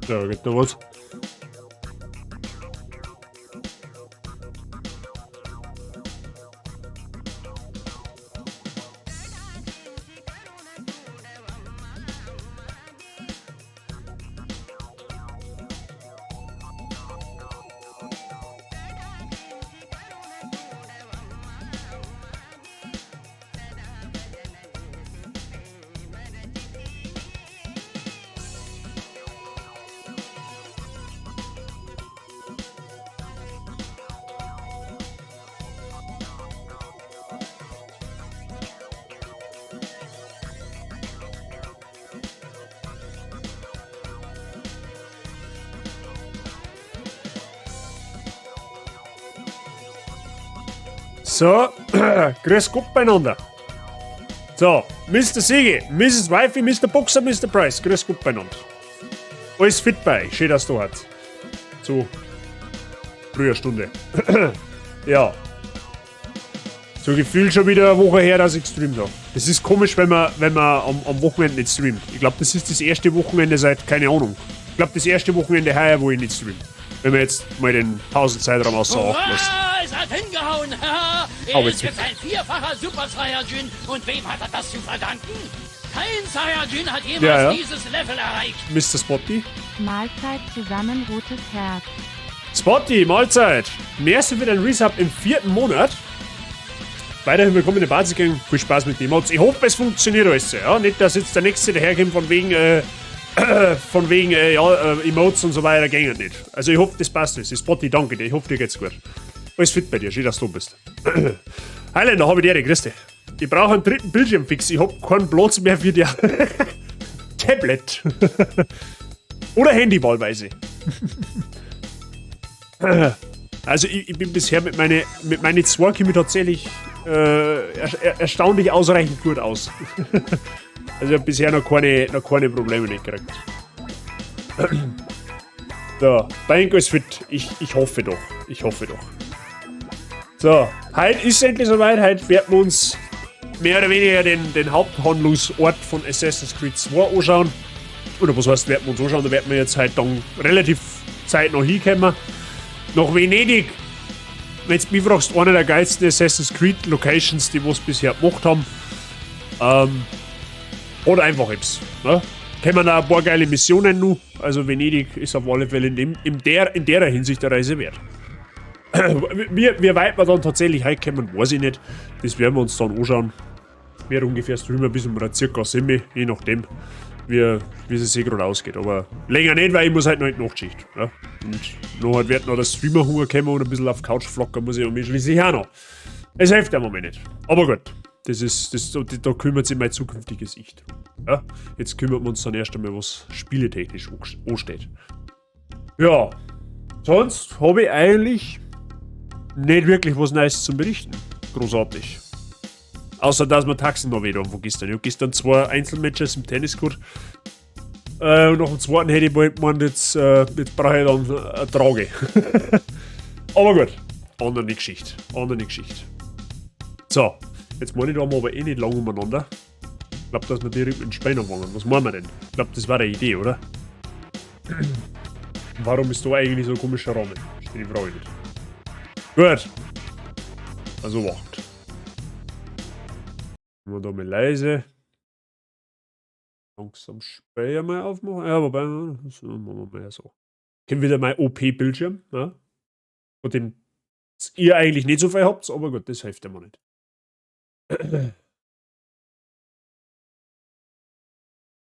So, geht noch was? So, grüß Gott beieinander. So, Mr. Siege, Mrs. Wifey, Mr. Boxer, Mr. Price, grüß Gott beieinander. Alles fit bei euch, schön, dass du hast. Zu früher Stunde. Ja. So gefühlt schon wieder eine Woche her, dass ich gestreamt habe. Das ist komisch, wenn man am Wochenende nicht streamt. Ich glaub, das ist das erste Wochenende seit, keine Ahnung. Ich glaub, das erste Wochenende heuer, wo ich nicht stream. Wenn wir jetzt mal den Pausenzeitraum außer Acht lassen. Hurra, es hat hingehauen! Er Aber ist jetzt jetzt ein vierfacher Super Saiyajin. Und wem hat er das zu verdanken? Kein Saiyajin hat jemals Ja, ja. dieses Level erreicht. Mister Spotty. Mahlzeit zusammen, rotes Herz. Spotty, Mahlzeit. Merci für den Resub im 4. Monat. Weiterhin willkommen in der Party Gang. Viel Spaß mit dem Mods. Ich hoffe, es funktioniert alles. Ja? Nicht, dass jetzt der Nächste daherkommt von wegen Emotes und so weiter, gehen nicht. Also ich hoffe, das passt alles. Spotty, danke dir. Ich hoffe, dir geht's gut. Alles fit bei dir. Schön, dass du da bist. Highlander, hab ich dir, grüß dich. Ich brauche einen dritten Bildschirm fix. Ich hab keinen Platz mehr für die Tablet. Oder Handy wahlweise. Also ich bin bisher mit meine zwei komme ich tatsächlich erstaunlich ausreichend gut aus. Also ich hab bisher noch keine Probleme nicht gekriegt. So, Bank ist fit. Ich hoffe doch. Ich hoffe doch. So, heute ist es endlich soweit. Heute werden wir uns mehr oder weniger den Haupthandlungsort von Assassin's Creed 2 anschauen. Oder was heißt, werden wir uns anschauen? Da werden wir jetzt halt dann relativ zeitnah hinkommen. Nach Venedig. Wenn du mich fragst, eine der geilsten Assassin's Creed Locations, die wir bisher gemacht haben. Hat einfach etwas. Ne? Kommen da ein paar geile Missionen noch. Also Venedig ist auf alle Fälle in der Hinsicht eine Reise wert. Wie weit wir dann tatsächlich heimkommen, weiß ich nicht. Das werden wir uns dann anschauen. Wir ungefähr streamen bis um circa 7, je nachdem, wie es sich gerade ausgeht. Aber länger nicht, weil ich muss halt noch in die Nachtschicht. Ja? Und noch wird noch der Streamer-Hunger kommen und ein bisschen auf Couch flackern muss ich mich schließlich auch noch. Es hilft im Moment nicht. Aber gut, da kümmert sich mein zukünftiges Ich drum. Ja? Jetzt kümmern wir uns dann erst einmal, was spieletechnisch ansteht. Ja, sonst habe ich eigentlich nicht wirklich was Neues zum Berichten. Großartig. Außer, dass wir Taxen noch wieder haben von gestern. Ich hab gestern 2 Einzelmatches im Tenniscourt. Und nach dem zweiten hätte ich bald gemeint, jetzt brauche ich dann eine Trage. Aber gut, andere Geschichte. Andere Geschichte. So, jetzt meine ich da aber eh nicht lang umeinander. Ich glaub, dass wir direkt mit dem Spiel anfangen. Was meinen wir denn? Ich glaub, das war eine Idee, oder? Warum ist da eigentlich so ein komischer Rahmen? Steht die Frage nicht. Gut. Also wacht. Machen wir da mal leise. Langsam Speyer mal aufmachen. Ja, wobei, das machen wir mal so. Kommt wieder mein O P-Bildschirm, ja? Von dem ihr eigentlich nicht so viel habt, aber gut, das hilft immer nicht.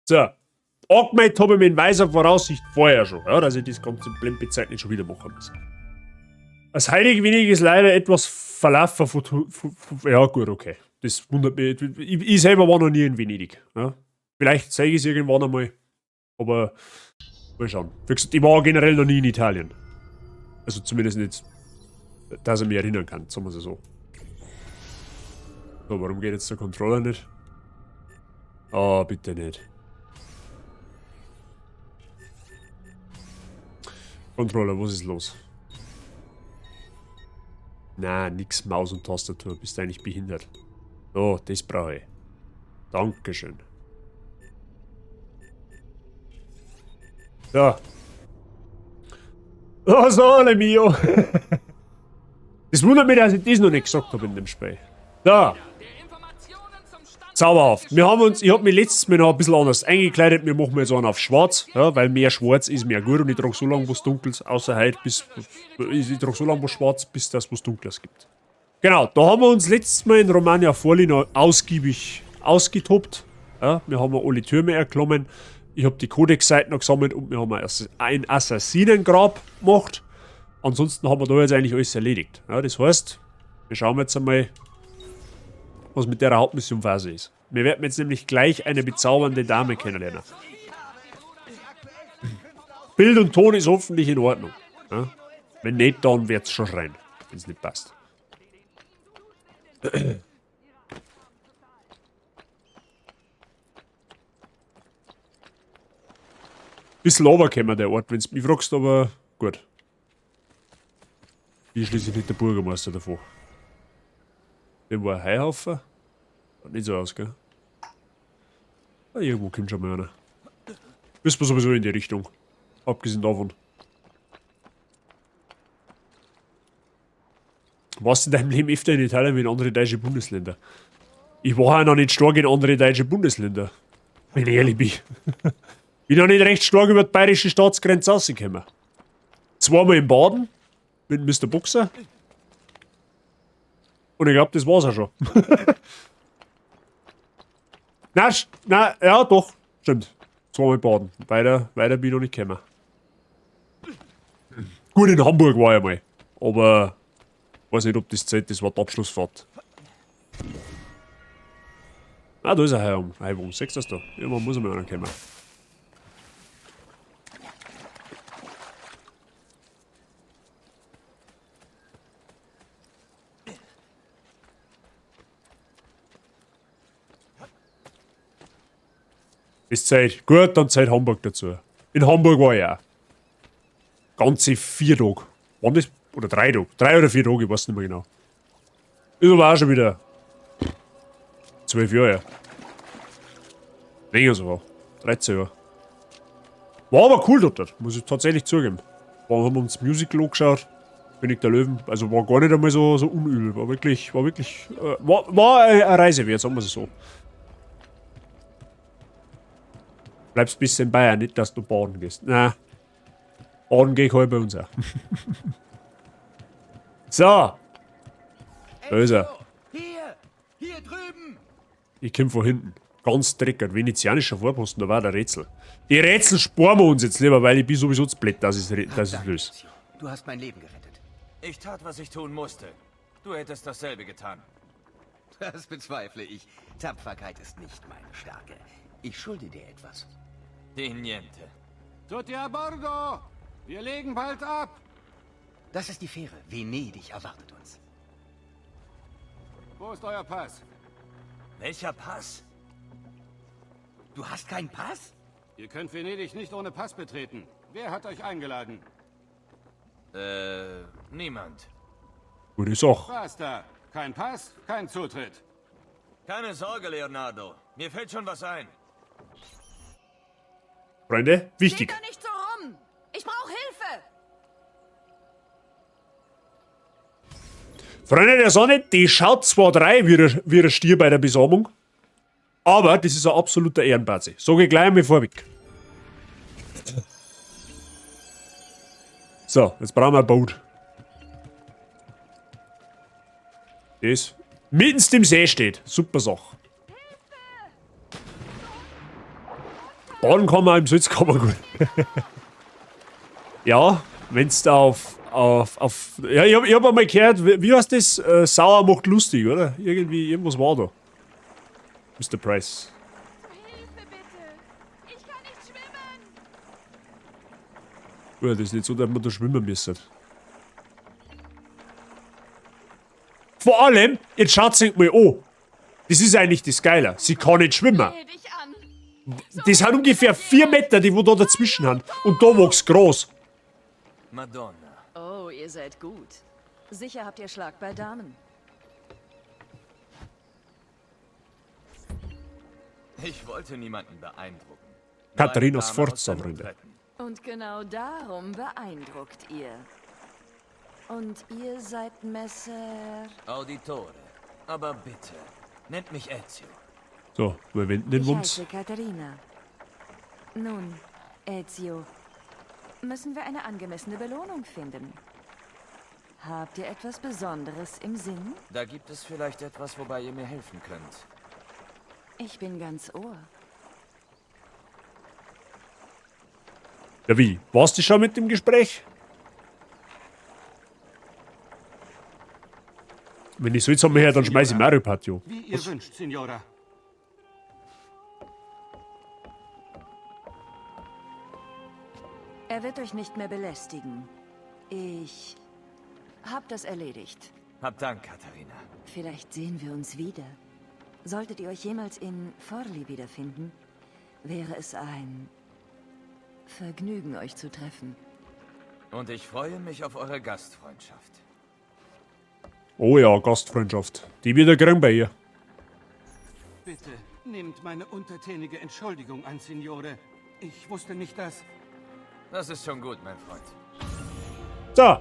So. Angemeldet habe ich mich in weiser Voraussicht vorher schon, ja, dass ich das ganze Blendbezeug nicht schon wieder machen muss. Das heilige Venedig ist leider etwas verlaufen von, von, von, von, ja gut, okay. Das wundert mich. Ich selber war noch nie in Venedig. Ja. Vielleicht zeige ich es irgendwann einmal. Aber mal schauen. Wie gesagt, ich war generell noch nie in Italien. Also zumindest nicht, dass ich mich erinnern kann, sagen wir es so. So, warum geht jetzt der Controller nicht? Ah, bitte nicht. Controller, was ist los? Na, nix Maus und Tastatur, bist du eigentlich behindert. So, das brauche ich. Dankeschön. So. Oh, sole mio. Das wundert mich, dass ich das noch nicht gesagt habe in dem Spiel. Da. Zauberhaft. Wir haben uns, ich hab mich letztes Mal noch ein bisschen anders eingekleidet. Wir machen jetzt einen auf schwarz, ja, weil mehr schwarz ist mehr gut und ich trage so lange was Dunkles, außer heute, bis, ich trage so lange was schwarz, bis das was Dunkles gibt. Genau, da haben wir uns letztes Mal in Romagna Forli noch ausgiebig ausgetobt. Ja, wir haben alle Türme erklommen. Ich hab die Codex-Seiten noch gesammelt und wir haben ein Assassinengrab gemacht. Ansonsten haben wir da jetzt eigentlich alles erledigt. Ja, das heißt, wir schauen jetzt einmal, was mit der Hauptmission Phase ist. Wir werden jetzt nämlich gleich eine bezaubernde Dame kennenlernen. Bild und Ton ist hoffentlich in Ordnung. Ja? Wenn nicht, dann wird's schon schreien, wenn's nicht passt. Bisschen runtergekommen, der Ort, wenn's mich fragst, aber gut. Bin schließlich nicht der Bürgermeister davon. Dem war ein Heuhaufen. Schaut nicht so aus, gell? Ah, irgendwo kommt schon mal einer. Müssen wir sowieso in die Richtung. Abgesehen davon. Warst du in deinem Leben öfter in Italien wie in andere deutsche Bundesländer? Ich war ja noch nicht stark in andere deutsche Bundesländer. Wenn ich ehrlich bin. Bin noch nicht recht stark über die bayerische Staatsgrenze rausgekommen. Zweimal in Baden mit Mister Boxer. Und ich glaub, das war's auch schon. Na, na, ja, doch. Stimmt. Zweimal in Baden. Weiter bin ich noch nicht gekommen. Gut, in Hamburg war ich mal. Aber weiß nicht, ob das zählt, das war die Abschlussfahrt. Ah, da ist ein Heim. Heim, siehst du das da? Irgendwann muss er mal einer kommen. Ist Zeit. Gut, dann Zeit Hamburg dazu. In Hamburg war ich auch. Ganze 4 Tage. Waren das? Oder 3 Tage. 3 oder 4 Tage, ich weiß nicht mehr genau. Ist aber auch schon wieder 12 Jahre her. Länger sogar. 13 Jahre. War aber cool dort, muss ich tatsächlich zugeben. War, haben wir uns Musical angeschaut. König der Löwen. Also war gar nicht einmal so unübel. War wirklich, war wirklich war, war eine Reise wert, sagen wir es so. Bleibst bis in Bayern, nicht, dass du baden gehst. Na, baden geh ich halt bei uns auch. So. Da ist er. Hier, hier drüben. Ich komm von hinten. Ganz dreckig. Venezianischer Vorposten, da war der Rätsel. Die Rätsel sparen wir uns jetzt lieber, weil ich bin sowieso zu blöd, dass ich's löse. Danke, Ezio. Du hast mein Leben gerettet. Ich tat, was ich tun musste. Du hättest dasselbe getan. Das bezweifle ich. Tapferkeit ist nicht meine Stärke. Ich schulde dir etwas. Di niente. Tutti a bordo! Wir legen bald ab! Das ist die Fähre. Venedig erwartet uns. Wo ist euer Pass? Welcher Pass? Du hast keinen Pass? Ihr könnt Venedig nicht ohne Pass betreten. Wer hat euch eingeladen? Niemand. Gute Sache. Basta. Kein Pass, kein Zutritt. Keine Sorge, Leonardo. Mir fällt schon was ein. Freunde, wichtig. Steht da nicht so rum. Ich brauch Hilfe. Freunde der Sonne, die schaut zwar drei wie ein Stier bei der Besamung, aber das ist ein absoluter Ehrenbazi. Sag ich gleich einmal vorweg. So, jetzt brauchen wir ein Boot. Das mitten im See steht. Super Sache. Baden kann man im Salzkammergut. Ja, wenn's da auf, ja, ich hab einmal gehört, wie heißt das? Sauer macht lustig, oder? Irgendwie, irgendwas war da. Mister Price. Hilfe bitte! Ich kann nicht schwimmen! Gut, das ist nicht so, dass man da schwimmen müssen. Vor allem, jetzt schaut sie mal an. Das ist eigentlich das Geile. Sie kann nicht schwimmen. Geh dich an. Das sind ungefähr 4 Meter, die wo da dazwischen sind. Und da wächst groß. Madonna. Oh, ihr seid gut. Sicher habt ihr Schlag bei Damen. Ich wollte niemanden beeindrucken. Katharina Nur eine Dame Sforza, aus der Freunde. Not retten. Und genau darum beeindruckt ihr. Und ihr seid Messer... Auditore. Aber bitte, nennt mich Ezio. So, wir wenden den Ich Wumms. heiße Katharina. Nun, Ezio, müssen wir eine angemessene Belohnung finden. Habt ihr etwas Besonderes im Sinn? Da gibt es vielleicht etwas, wobei ihr mir helfen könnt. Ich bin ganz Ohr. Ja wie? Warst du schon mit dem Gespräch? Wenn ich so jetzt her, dann schmeiß ich Mario Patio. Wie ihr wünscht, Signora. Er wird euch nicht mehr belästigen. Ich hab das erledigt. Hab Dank, Katharina. Vielleicht sehen wir uns wieder. Solltet ihr euch jemals in Forli wiederfinden, wäre es ein Vergnügen, euch zu treffen. Und ich freue mich auf eure Gastfreundschaft. Oh ja, Gastfreundschaft. Die wird er kriegen bei ihr. Bitte, nehmt meine untertänige Entschuldigung an, Signore. Ich wusste nicht, dass... Das ist schon gut, mein Freund. So.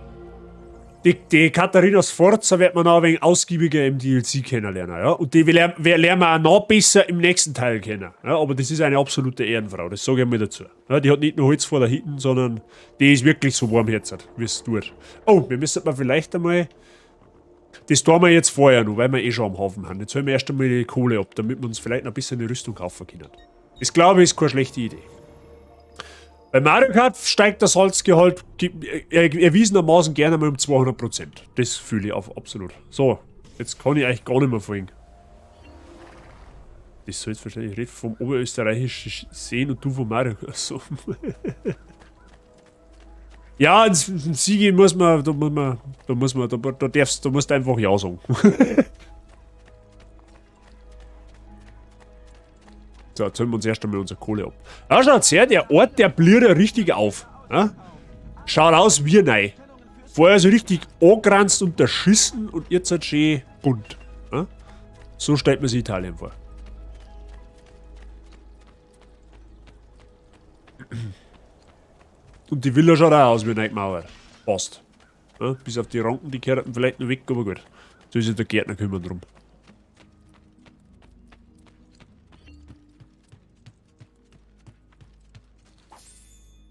Die Katharina Sforza wird man noch ein wenig ausgiebiger im DLC kennenlernen. Ja? Und die lernen wir auch noch besser im nächsten Teil kennen. Ja? Aber das ist eine absolute Ehrenfrau, das sage ich mal dazu. Ja, die hat nicht nur Holz vor der Hitten, sondern die ist wirklich so warmherzig, wie es tut. Oh, wir müssen mal vielleicht einmal... Das tun wir jetzt vorher noch, weil wir eh schon am Hafen haben. Jetzt holen wir erst einmal die Kohle ab, damit wir uns vielleicht noch ein bisschen eine Rüstung kaufen können. Das glaube ich ist keine schlechte Idee. Bei Mario Kart steigt das Salzgehalt erwiesenermaßen gerne mal um 200%. Das fühle ich auf, absolut. So, jetzt kann ich eigentlich gar nicht mehr folgen. Das soll jetzt wahrscheinlich Riff vom oberösterreichischen sehen und du von Mario Kart. So. Ja, ein Siege muss man, da muss man, da muss man, da, da darfst, da musst du einfach Ja sagen. So, jetzt holen wir uns erst einmal unsere Kohle ab. Ja, schaut's her, der Ort, der blüht ja richtig auf. Ja? Schaut aus wie neu. Vorher so richtig angranzt und erschissen und jetzt halt schön bunt. Ja? So stellt man sich Italien vor. Und die Villa schaut auch aus wie neu gemauert. Passt. Ja, bis auf die Ranken, die kehrten vielleicht noch weg, aber gut. So ist sich der Gärtner kümmern drum.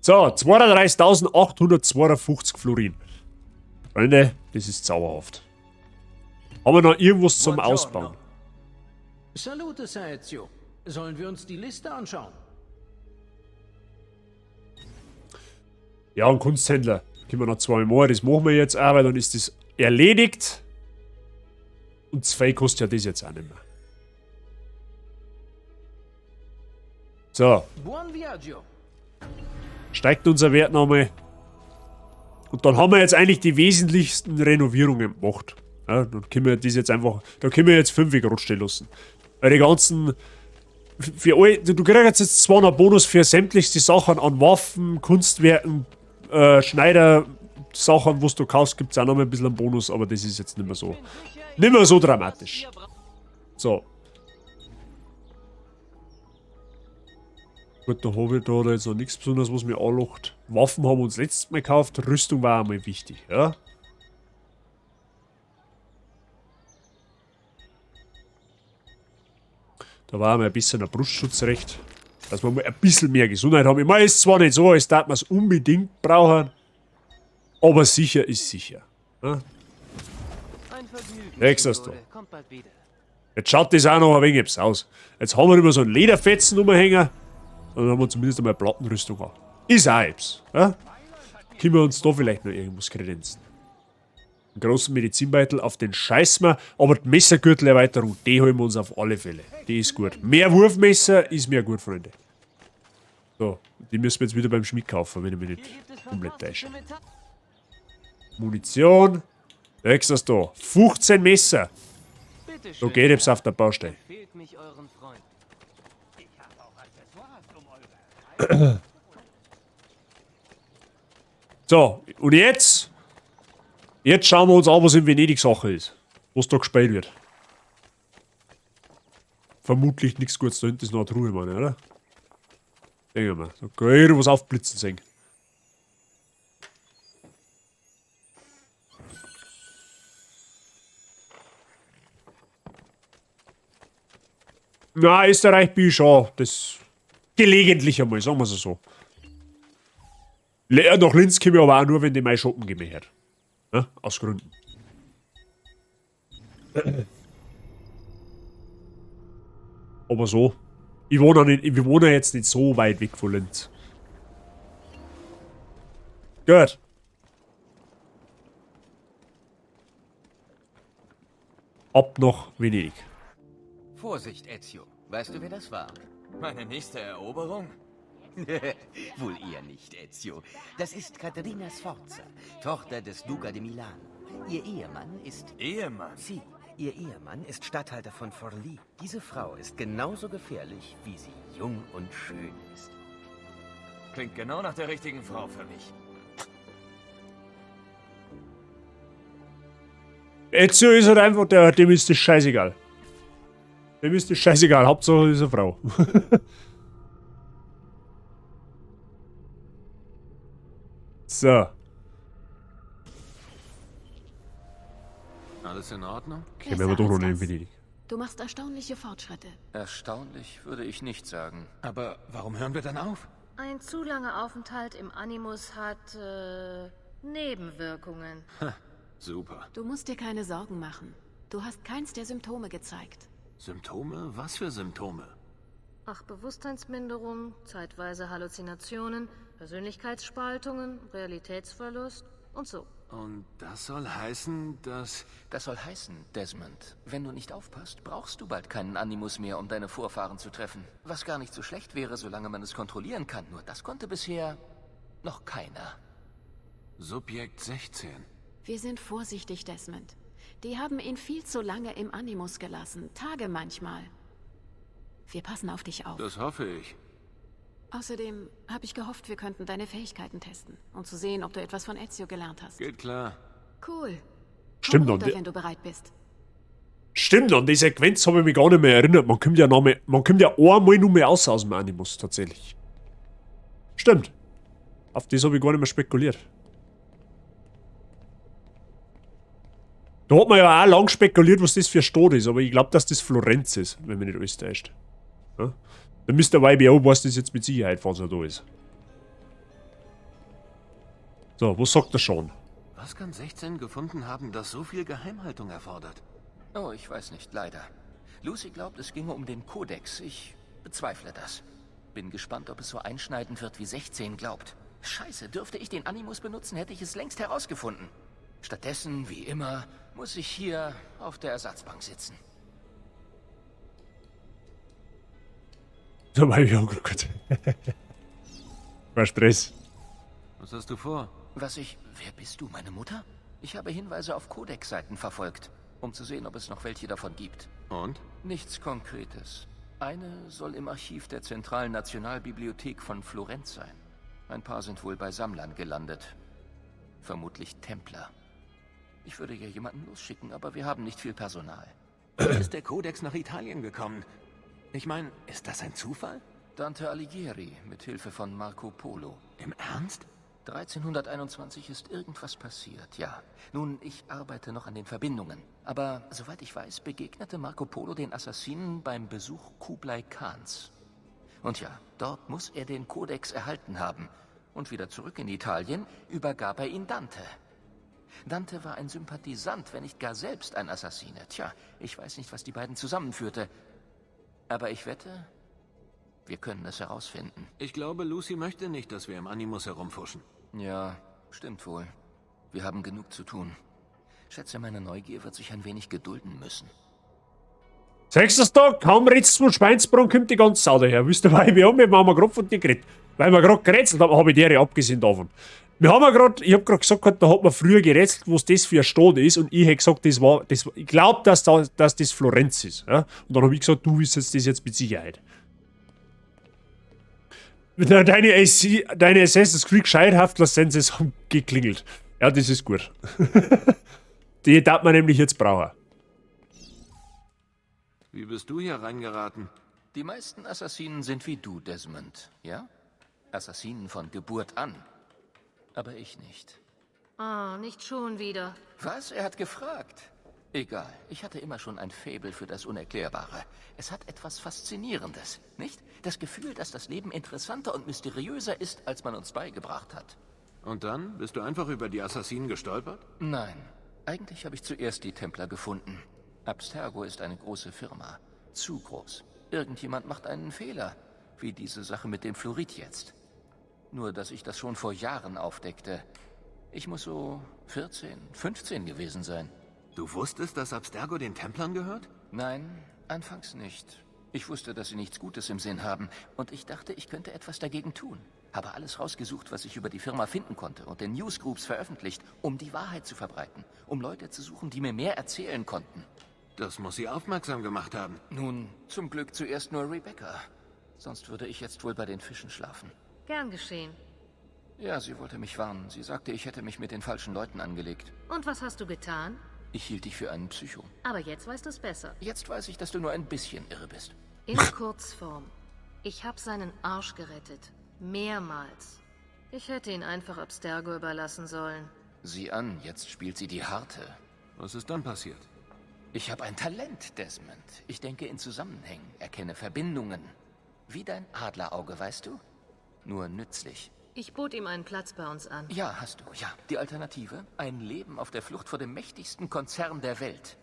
So, 32.852 Florin. Freunde, das ist zauberhaft. Haben wir noch irgendwas zum Buongiorno. Ausbauen? Salute, Ezio. Sollen wir uns die Liste anschauen? Ja, ein Kunsthändler. Können wir noch zwei Mal. Das machen wir jetzt auch, weil dann ist das erledigt. Und zwei kostet ja das jetzt auch nicht mehr. So. Buon viaggio. Steigt unser Wert nochmal. Und dann haben wir jetzt eigentlich die wesentlichsten Renovierungen gemacht. Ja, dann können wir das jetzt einfach, da können wir jetzt 5 Grad stehen lassen. Weil die ganzen, für alle, du kriegst jetzt zwar noch Bonus für sämtlichste Sachen an Waffen, Kunstwerken, Schneider, Sachen, was du kaufst, gibt's auch noch mal ein bisschen einen Bonus, aber das ist jetzt nicht mehr so dramatisch. So. Gut, da hab ich da jetzt noch nichts Besonderes, was mir anlacht. Waffen haben wir uns letztes Mal gekauft, Rüstung war auch mal wichtig, ja. Da war mal ein bisschen ein Brustschutzrecht, dass wir mal ein bisschen mehr Gesundheit haben. Ich meine, ist zwar nicht so, als darf man's unbedingt brauchen, aber sicher ist sicher. Ja? Nächstes da. Jetzt schaut das auch noch ein wenig etwas aus. Jetzt haben wir immer so einen Lederfetzen rumhängen. Dann haben wir zumindest einmal Plattenrüstung an. Ist auch etwas. Ja? Können wir uns da vielleicht noch irgendwas kredenzen? Einen großen Medizinbeutel, auf den scheißen wir. Aber die Messergürtelerweiterung, die holen wir uns auf alle Fälle. Die ist gut. Mehr Wurfmesser ist mir gut, Freunde. So, die müssen wir jetzt wieder beim Schmied kaufen, wenn ich mich nicht komplett täusche. Munition. Nächstes da. 15 Messer. Da geht es auf der Baustelle. So, und jetzt? Jetzt schauen wir uns an, was in Venedig Sache ist. Was da gespielt wird. Vermutlich nichts Gutes. Da hinten ist noch eine Truhe, meine, oder? Denken wir mal. Da kann ich irgendwas aufblitzen sehen. Na, Österreich bin ich schon. Das gelegentlich einmal, sagen wir es so. Nach Linz komme ich aber auch nur, wenn die mal shoppen gehen möchte. Ne? Aus Gründen. Aber so. Ich wohne, nicht, ich wohne jetzt nicht so weit weg von Linz. Gut. Ab nach Venedig. Vorsicht, Ezio. Weißt du, wer das war? Meine nächste Eroberung? Wohl eher nicht, Ezio. Das ist Caterina Sforza, Tochter des Duca de Milano. Ihr Ehemann ist... Ehemann? Sie. Ihr Ehemann ist Statthalter von Forlì. Diese Frau ist genauso gefährlich, wie sie jung und schön ist. Klingt genau nach der richtigen Frau für mich. Ezio ist halt einfach, dem ist das scheißegal. Dem ist das scheißegal, Hauptsache ist eine Frau. So. Alles in Ordnung? Okay, wir doch noch nicht in Venedig. Du machst erstaunliche Fortschritte. Erstaunlich würde ich nicht sagen. Aber warum hören wir dann auf? Ein zu langer Aufenthalt im Animus hat Nebenwirkungen. Ha, super. Du musst dir keine Sorgen machen. Du hast keins der Symptome gezeigt. Symptome? Was für Symptome? Ach, Bewusstseinsminderung, zeitweise Halluzinationen, Persönlichkeitsspaltungen, Realitätsverlust und so. Und das soll heißen, dass... Das soll heißen, Desmond, wenn du nicht aufpasst, brauchst du bald keinen Animus mehr, um deine Vorfahren zu treffen. Was gar nicht so schlecht wäre, solange man es kontrollieren kann. Nur das konnte bisher noch keiner. Subjekt 16. Wir sind vorsichtig, Desmond. Die haben ihn viel zu lange im Animus gelassen. Tage manchmal. Wir passen auf dich auf. Das hoffe ich. Außerdem habe ich gehofft, wir könnten deine Fähigkeiten testen, um zu sehen, ob du etwas von Ezio gelernt hast. Geht klar. Cool. Stimmt, Komm runter, und wenn du bereit bist. Stimmt, an die Sequenz habe ich mich gar nicht mehr erinnert. Man kommt ja, einmal nur mehr raus aus dem Animus, tatsächlich. Stimmt. Auf das habe ich gar nicht mehr spekuliert. Da hat man ja auch lang spekuliert, was das für Stadt ist, aber ich glaube, dass das Florenz ist, wenn mich nicht alles täuscht. Ja? Der Mr. YBO weiß das jetzt mit Sicherheit, falls er da ist. So, was sagt er schon? Was kann 16 gefunden haben, das so viel Geheimhaltung erfordert? Oh, ich weiß nicht, leider. Lucy glaubt, es ginge um den Kodex. Ich bezweifle das. Bin gespannt, ob es so einschneidend wird, wie 16 glaubt. Scheiße, dürfte ich den Animus benutzen, hätte ich es längst herausgefunden. Stattdessen, wie immer, muss ich hier auf der Ersatzbank sitzen. Da war ich auch gut. War Stress. Was hast du vor? Was ich... Wer bist du, meine Mutter? Ich habe Hinweise auf Codex-Seiten verfolgt, um zu sehen, ob es noch welche davon gibt. Und? Nichts Konkretes. Eine soll im Archiv der Zentralen Nationalbibliothek von Florenz sein. Ein paar sind wohl bei Sammlern gelandet. Vermutlich Templer. Ich würde ja jemanden losschicken, aber wir haben nicht viel Personal. Wie ist der Kodex nach Italien gekommen? Ich meine, ist das ein Zufall? Dante Alighieri mit Hilfe von Marco Polo. Im Ernst? 1321 ist irgendwas passiert, ja. Nun, ich arbeite noch an den Verbindungen. Aber soweit ich weiß, begegnete Marco Polo den Assassinen beim Besuch Kublai Khans. Und ja, dort muss er den Kodex erhalten haben. Und wieder zurück in Italien übergab er ihn Dante. Dante war ein Sympathisant, wenn nicht gar selbst ein Assassine. Tja, ich weiß nicht, was die beiden zusammenführte. Aber ich wette, wir können es herausfinden. Ich glaube, Lucy möchte nicht, dass wir im Animus herumfuschen. Ja, stimmt wohl. Wir haben genug zu tun. Schätze, meine Neugier wird sich ein wenig gedulden müssen. Sagst du das da? Kaum redst du von Schweinsbrunn, kommt die ganze Sau daher. Wisst ihr, weil wir haben gerade von dir geredet. Weil wir gerade gerätselt haben, habe ich dir abgesehen davon. Wir haben ja gerade, ich habe gerade gesagt, da hat man früher gerätselt, was das für eine Stadt ist, und ich hätte gesagt, ich glaube, dass das Florenz ist. Ja? Und dann habe ich gesagt, du wüsstest das jetzt mit Sicherheit. Deine Assassin's Creed Gescheithaftler-Senses haben geklingelt. Ja, das ist gut. Die darf man nämlich jetzt brauchen. Wie bist du hier reingeraten? Die meisten Assassinen sind wie du, Desmond, ja? Assassinen von Geburt an. Aber ich nicht. Ah, nicht schon wieder. Was? Er hat gefragt. Egal, ich hatte immer schon ein Faible für das Unerklärbare. Es hat etwas Faszinierendes, nicht? Das Gefühl, dass das Leben interessanter und mysteriöser ist, als man uns beigebracht hat. Und dann? Bist du einfach über die Assassinen gestolpert? Nein. Eigentlich habe ich zuerst die Templer gefunden. Abstergo ist eine große Firma. Zu groß. Irgendjemand macht einen Fehler. Wie diese Sache mit dem Fluorid jetzt. Nur, dass ich das schon vor Jahren aufdeckte. Ich muss so 14, 15 gewesen sein. Du wusstest, dass Abstergo den Templern gehört? Nein, anfangs nicht. Ich wusste, dass sie nichts Gutes im Sinn haben. Und ich dachte, ich könnte etwas dagegen tun. Habe alles rausgesucht, was ich über die Firma finden konnte und in Newsgroups veröffentlicht, um die Wahrheit zu verbreiten. Um Leute zu suchen, die mir mehr erzählen konnten. Das muss sie aufmerksam gemacht haben. Nun, zum Glück zuerst nur Rebecca. Sonst würde ich jetzt wohl bei den Fischen schlafen. Gern geschehen. Ja, sie wollte mich warnen. Sie sagte, ich hätte mich mit den falschen Leuten angelegt. Und was hast du getan? Ich hielt dich für einen Psycho. Aber jetzt weißt du es besser. Jetzt weiß ich, dass du nur ein bisschen irre bist. In Kurzform. Ich habe seinen Arsch gerettet. Mehrmals. Ich hätte ihn einfach Abstergo überlassen sollen. Sieh an, jetzt spielt sie die Harte. Was ist dann passiert? Ich habe ein Talent, Desmond. Ich denke in Zusammenhängen, erkenne Verbindungen. Wie dein Adlerauge, weißt du? Nur nützlich. Ich bot ihm einen Platz bei uns an. Ja, hast du, ja. Die Alternative? Ein Leben auf der Flucht vor dem mächtigsten Konzern der Welt.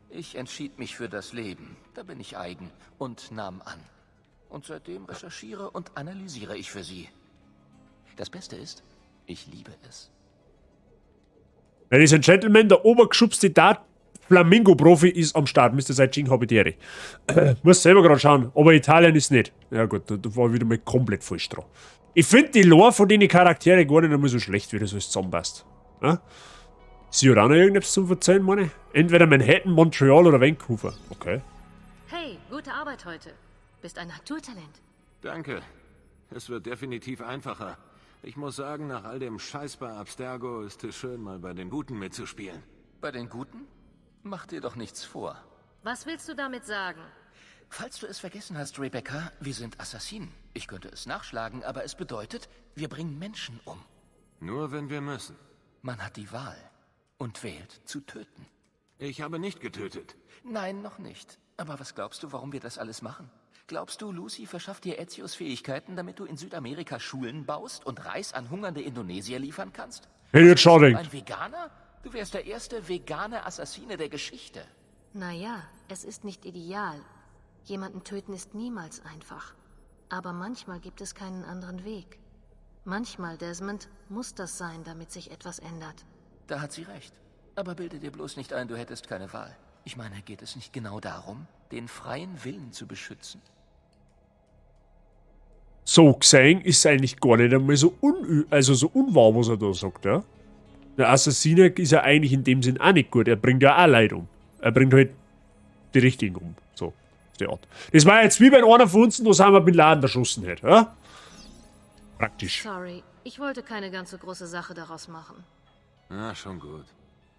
Ich entschied mich für das Leben, da bin ich eigen, und nahm an. Und seitdem recherchiere und analysiere ich für sie. Das Beste ist, ich liebe es. Ladies and Gentlemen, der obergeschubste Dart Flamingo-Profi ist am Start. Mr. Saijing habe ich die Ehre. Muss selber gerade schauen, aber Italien ist nicht. Ja gut, da war ich wieder mal komplett falsch dran. Ich finde die Lore von den Charaktere gar nicht einmal so schlecht, wie das alles zusammenpasst. Ja? Sie hat auch noch irgendetwas zum Verzeihen, meine ich? Entweder Manhattan, Montreal oder Vancouver. Okay. Hey, gute Arbeit heute. Bist ein Naturtalent. Danke. Es wird definitiv einfacher. Ich muss sagen, nach all dem Scheiß bei Abstergo ist es schön, mal bei den Guten mitzuspielen. Bei den Guten? Mach dir doch nichts vor. Was willst du damit sagen? Falls du es vergessen hast, Rebecca, wir sind Assassinen. Ich könnte es nachschlagen, aber es bedeutet, wir bringen Menschen um. Nur wenn wir müssen. Man hat die Wahl und wählt zu töten. Ich habe nicht getötet. Nein, noch nicht. Aber was glaubst du, warum wir das alles machen? Glaubst du, Lucy verschafft dir Ezios Fähigkeiten, damit du in Südamerika Schulen baust und Reis an hungernde Indonesier liefern kannst? Hey, jetzt schau Bist du ein Veganer? Du wärst der erste vegane Assassine der Geschichte. Naja, es ist nicht ideal. Jemanden töten ist niemals einfach. Aber manchmal gibt es keinen anderen Weg. Manchmal, Desmond, muss das sein, damit sich etwas ändert. Da hat sie recht. Aber bilde dir bloß nicht ein, du hättest keine Wahl. Ich meine, geht es nicht genau darum, den freien Willen zu beschützen? So gesehen ist es eigentlich gar nicht einmal so, so unwahr, was er da sagt, ja? Der Assassiner ist ja eigentlich in dem Sinn auch nicht gut. Er bringt ja auch Leid um. Er bringt halt die Richtigen um. So, die Art. Das war jetzt wie bei einer von uns, da sind wir Bin Laden erschossen hätte, ja? Praktisch. Sorry, ich wollte keine ganz so große Sache daraus machen. Na, schon gut.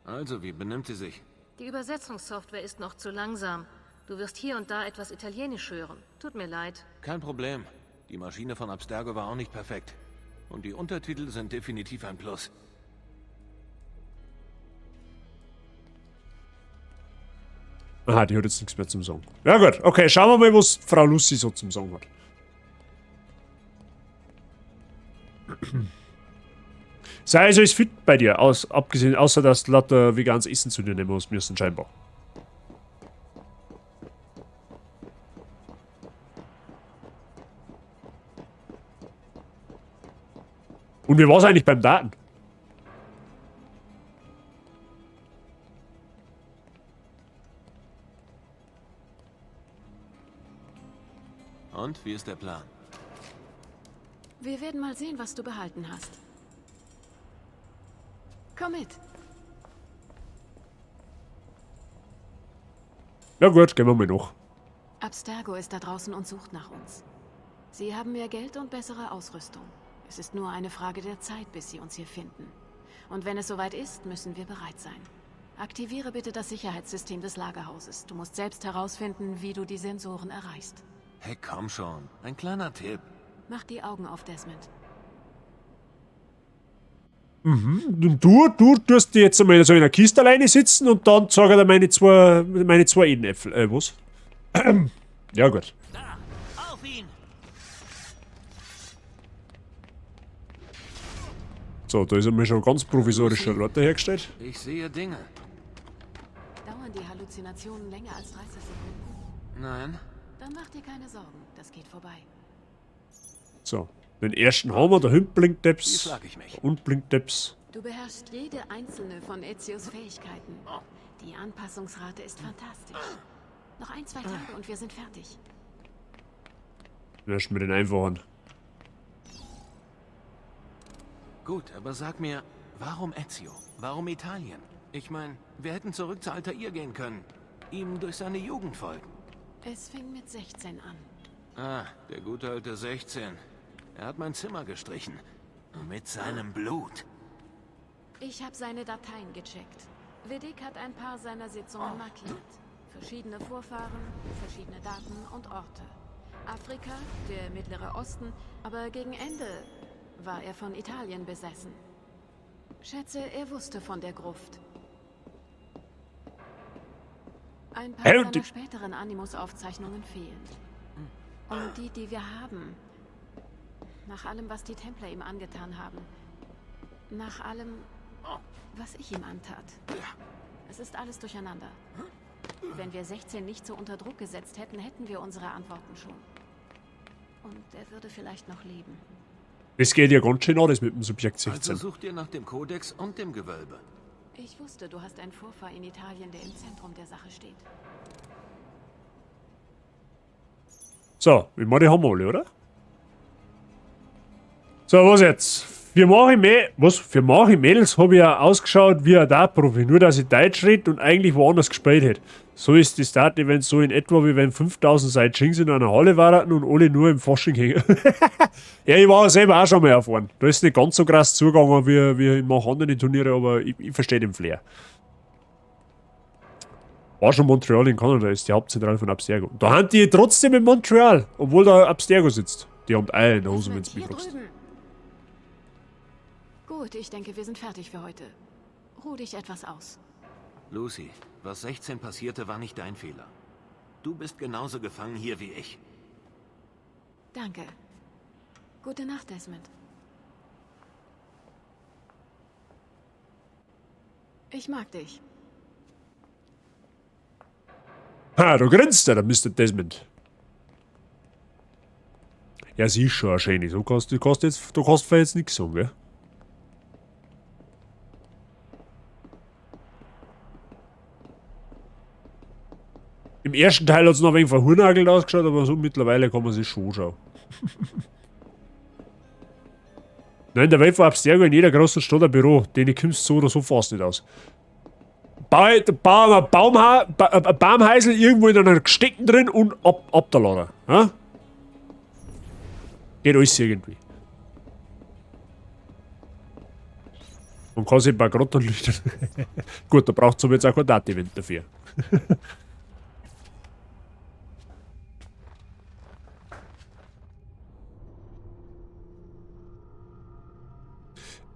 Also, wie benimmt sie sich? Die Übersetzungssoftware ist noch zu langsam. Du wirst hier und da etwas Italienisch hören. Tut mir leid. Kein Problem. Die Maschine von Abstergo war auch nicht perfekt. Und die Untertitel sind definitiv ein Plus. Aha, die hat jetzt nichts mehr zum Sagen. Ja gut, okay, schauen wir mal, was Frau Lucy so zum Sagen hat. Sei also ist fit bei dir, abgesehen, außer dass du lauter veganes Essen zu dir nehmen musst müssen, scheinbar. Und wie war's eigentlich beim Daten? Und wie ist der Plan? Wir werden mal sehen, was du behalten hast. Komm mit. Na gut, gehen wir mal noch. Abstergo ist da draußen und sucht nach uns. Sie haben mehr Geld und bessere Ausrüstung. Es ist nur eine Frage der Zeit, bis sie uns hier finden. Und wenn es soweit ist, müssen wir bereit sein. Aktiviere bitte das Sicherheitssystem des Lagerhauses. Du musst selbst herausfinden, wie du die Sensoren erreichst. Hey, komm schon. Ein kleiner Tipp. Mach die Augen auf, Desmond. Mhm. Und du tust dich jetzt einmal so in der Kiste alleine sitzen und dann zeige ich dir meine zwei Edenäpfel. Was? Ja, gut. Da, auf ihn! So, da ist einmal schon ganz provisorischer Leute hergestellt. Ich sehe Dinge. Dauern die Halluzinationen länger als 30 Sekunden? Nein. Dann mach dir keine Sorgen, das geht vorbei. So, den ersten haben wir, da hinten blinkt Wie Apps. schlag ich mich? Und blinkt Apps. Du beherrschst jede einzelne von Ezios Fähigkeiten. Die Anpassungsrate ist fantastisch. Noch ein, zwei Tage und wir sind fertig. Erst mit den einfachen. Gut, aber sag mir, warum Ezio? Warum Italien? Ich meine, wir hätten zurück zu Altair gehen können. Ihm durch seine Jugend folgen. Es fing mit 16 an. Ah, der gute alte 16. Er hat mein Zimmer gestrichen. Mit seinem Blut. Ich habe seine Dateien gecheckt. Vedic hat ein paar seiner Sitzungen markiert. Verschiedene Vorfahren, verschiedene Daten und Orte. Afrika, der Mittlere Osten, aber gegen Ende war er von Italien besessen. Schätze, er wusste von der Gruft. Ein paar Hä, und seiner die- späteren Animus-Aufzeichnungen fehlen. Und die, die wir haben. Nach allem, was die Templer ihm angetan haben. Nach allem, was ich ihm antat. Es ist alles durcheinander. Wenn wir 16 nicht so unter Druck gesetzt hätten, hätten wir unsere Antworten schon. Und er würde vielleicht noch leben. Das geht ja ganz schön an, das mit dem Subjekt 16. Also sucht ihr nach dem Kodex und dem Gewölbe. Ich wusste, du hast einen Vorfahr in Italien, der im Zentrum der Sache steht. So, ich meine, die haben wir alle, oder? So, was jetzt? Für manche, was? Für manche Mädels habe ich ja ausgeschaut wie ein Dart-Profi, nur dass ich Deutsch rede und eigentlich woanders gespielt hätte. So ist das Dart-Event so in etwa, wie wenn 5000 Saiyajins in einer Halle waren und alle nur im Fasching hängen. Ja, ich war selber auch schon mal erfahren. Da ist nicht ganz so krass zugegangen wie in manchen anderen Turniere, aber ich verstehe den Flair. War schon Montreal in Kanada, ist die Hauptzentrale von Abstergo. Da haben die trotzdem in Montreal, obwohl da Abstergo sitzt. Die haben Eier in der Hose, wenn du mich Hier fragst. drüben. Gut, ich denke, wir sind fertig für heute. Ruh dich etwas aus. Lucy, was 16 passierte, war nicht dein Fehler. Du bist genauso gefangen hier wie ich. Danke. Gute Nacht, Desmond. Ich mag dich. Ha, da grinst er, der Mr. Desmond. Ja, sie ist schon eine schöne. So kannst du kannst jetzt, du kannst jetzt nichts sagen, gell? Im ersten Teil hat es noch ein wenig verhurnagelt ausgeschaut, aber so mittlerweile kann man sich schon anschauen. Nein, in der Welt war Abstergo in jeder großen Stadt ein Büro, denen kommst du so oder so fast nicht aus. Bau ein Baumhäusl irgendwo in einer Gestecken drin und ab der Lader. Ja? Geht alles irgendwie. Man kann sich ein paar Grotten lüchten. Gut, da braucht es aber jetzt auch kein Dart-Event dafür.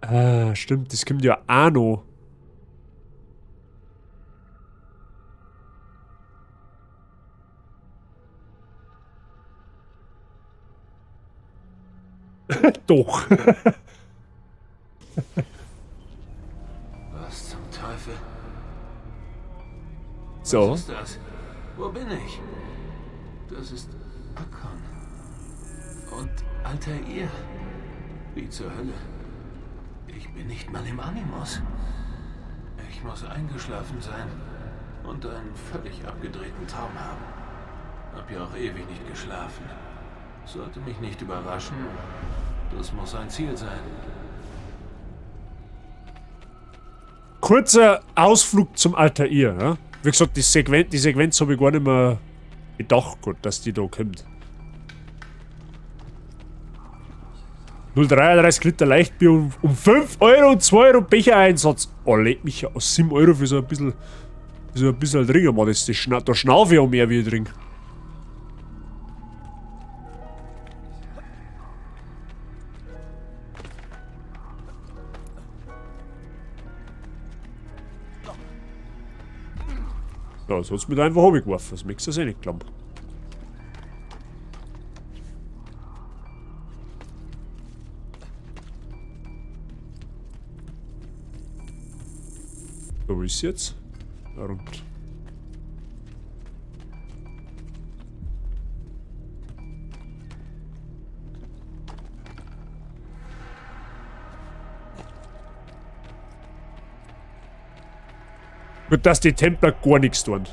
Ah, stimmt, das kommt ja auch noch. Doch. Was zum Teufel? So. Was ist das? Wo bin ich? Das ist Akkon. Und Altair. Wie zur Hölle. Ich bin nicht mal im Animus. Ich muss eingeschlafen sein und einen völlig abgedrehten Traum haben. Hab ja auch ewig nicht geschlafen. Sollte mich nicht überraschen. Das muss ein Ziel sein. Kurzer Ausflug zum Altair. Ja? Wie gesagt, die Sequenz habe ich gar nicht mehr gedacht, gut, dass die da kommt. 0,33 Liter Leichtbier um 5 Euro und 2 Euro Bechereinsatz. Oh, leck mich ja, 7 Euro für so ein bisschen, für so ein bisschen trinken, Mann, da schnaufe ich auch mehr, wie ich trinke. Ja, das hat's mir da einfach runtergeworfen. Das möchtest du eh nicht glauben. So, wo ist sie jetzt? Da runter. Gut, dass die Templer gar nichts tun.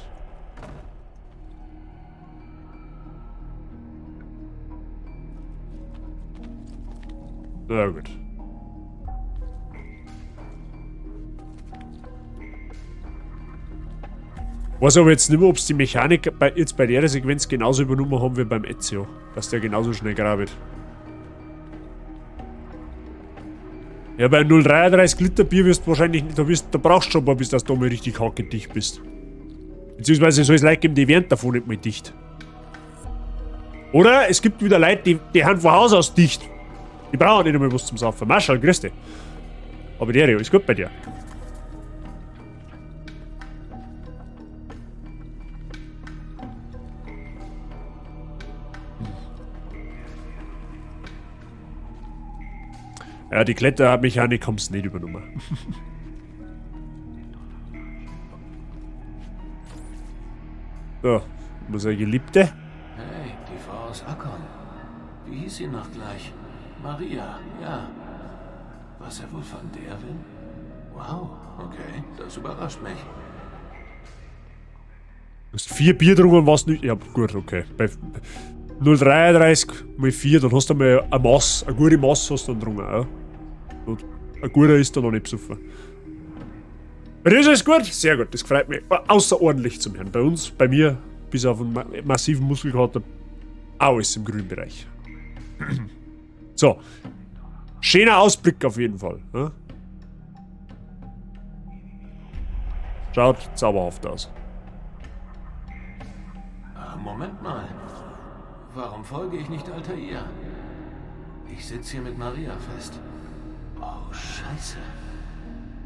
Na gut. Weiß aber jetzt nicht mehr, ob es die Mechanik jetzt bei der Sequenz genauso übernommen haben wie beim Ezio. Dass der genauso schnell grabt. Ja, bei 0,33 Liter Bier wirst du wahrscheinlich nicht, da brauchst du schon mal, bis dass du mal richtig hackedicht bist. Beziehungsweise soll es Leute geben, die werden davon nicht mal dicht. Oder es gibt wieder Leute, die haben von Haus aus dicht. Die brauchen nicht einmal was zum Saufen. Marschall, grüß dich. Aber der, ist gut bei dir. Ja, die Klettermechanik haben's nicht übernommen. So, unsere Geliebte. Hey, die Frau aus Akkon. Wie hieß sie noch gleich? Maria, ja. Was er wohl von der will? Wow, okay, das überrascht mich. Du hast 4 Bier getrunken und warst nicht. Ja, gut, okay. Bei 0,33 mal 4, dann hast du mal eine Mass, eine gute Mass hast du dann getrunken, ja. Und ein guter ist da noch nicht besoffen. Bei dir ist alles gut? Sehr gut, das freut mich außerordentlich zum Hören. Bei uns, bei mir, bis auf einen massiven Muskelkater, auch alles im grünen Bereich. So. Schöner Ausblick auf jeden Fall. Ne? Schaut zauberhaft aus. Ah, Moment mal. Warum folge ich nicht Altair? Ich sitze hier mit Maria fest. Oh, Scheiße.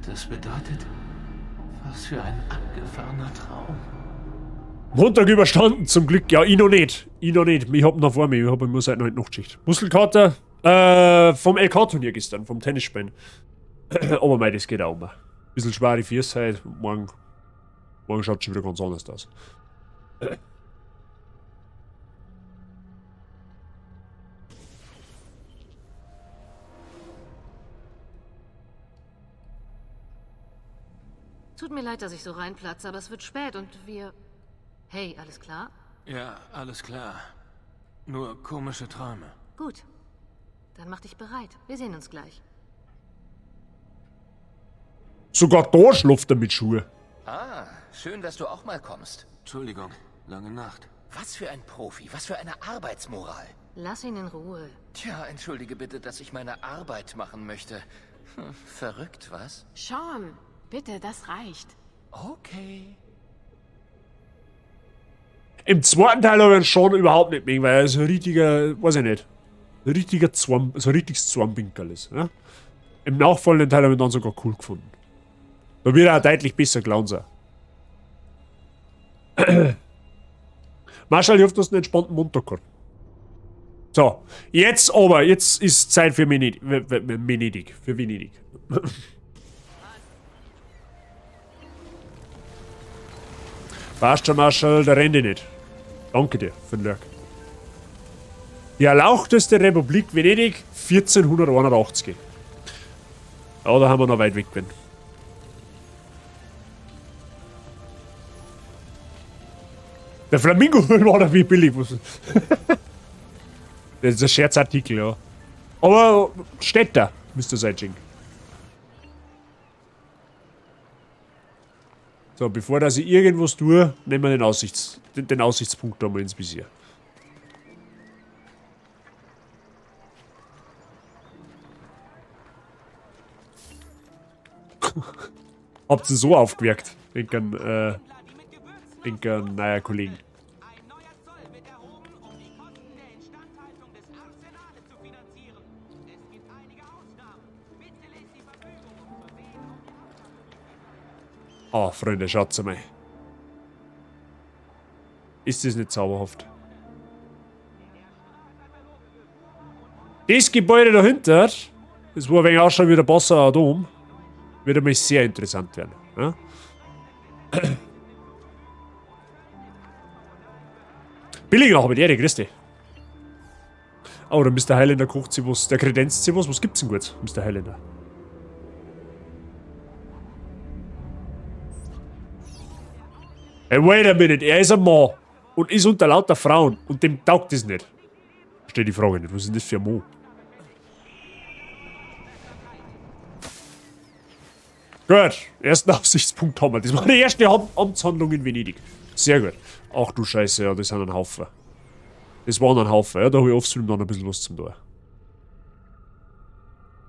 Das bedeutet, was für ein abgefahrener Traum. Montag überstanden, zum Glück. Ja, ich noch nicht. Ich noch nicht. Ich hab noch vor mir. Ich hab immer seit 9 Nachtschicht. Muskelkater vom LK-Turnier gestern, vom Tennisspielen. Aber mei, das geht auch immer. Bisschen schwere Füße heute. Morgen schaut schon wieder ganz anders aus. Tut mir leid, dass ich so reinplatze, aber es wird spät und wir... Hey, alles klar? Ja, alles klar. Nur komische Träume. Gut. Dann mach dich bereit. Wir sehen uns gleich. Sogar da schlaft er mit Schuhe. Ah, schön, dass du auch mal kommst. Entschuldigung, lange Nacht. Was für ein Profi, was für eine Arbeitsmoral. Lass ihn in Ruhe. Tja, entschuldige bitte, dass ich meine Arbeit machen möchte. Verrückt, was? Sean, bitte, das reicht. Okay. Im zweiten Teil habe ich ihn schon überhaupt nicht mögen, weil er so ein richtiger, weiß ich nicht, ein richtiger Zorn, so ein richtiges Zornpinkerl ist. Ne? Im nachfolgenden Teil habe ich ihn dann sogar cool gefunden. Da wird er auch deutlich besser gelaunt sein. Marschall, ich hoffe, du hast einen entspannten Montag gehabt. So, jetzt aber, jetzt ist Zeit für Venedig. Venedig. Für Venedig. Passt schon, Marschall, da rennt ich nicht. Danke dir für den Lurk. Die erlauchteste Republik Venedig, 1481. Ja, da haben wir noch weit weg bin. Der Flamingo war da wie billig. Das ist ein Scherzartikel, ja. Aber steht da, Mr. Seijing. So, bevor dass ich irgendwas tue, nehmen wir den Aussichtspunkt da mal ins Visier. Habt ihr so aufgewerkt? Denk an naja, Kollegen. Ah, Freunde, schaut's mal. Ist das nicht zauberhaft? Das Gebäude dahinter, das wo ein wenig ausschaut wie der Passauer Dom, wird einmal sehr interessant werden. Ja? Billiger habe ich die Ehre, grüß dich. Oh, der Mr. Highlander kocht sich was, der kredenzt sich was. Was gibt's denn gut, Mr. Highlander? Hey, wait a minute, er ist ein Mann und ist unter lauter Frauen und dem taugt es nicht. Verstehe die Frage nicht, was ist denn das für ein Mann? Gut, ersten Aussichtspunkt haben wir. Das war die erste Amtshandlung in Venedig. Sehr gut. Ach du Scheiße, ja, das sind ein Haufen. Das waren ein Haufen, ja, da habe ich offstream dann ein bisschen was zum tun.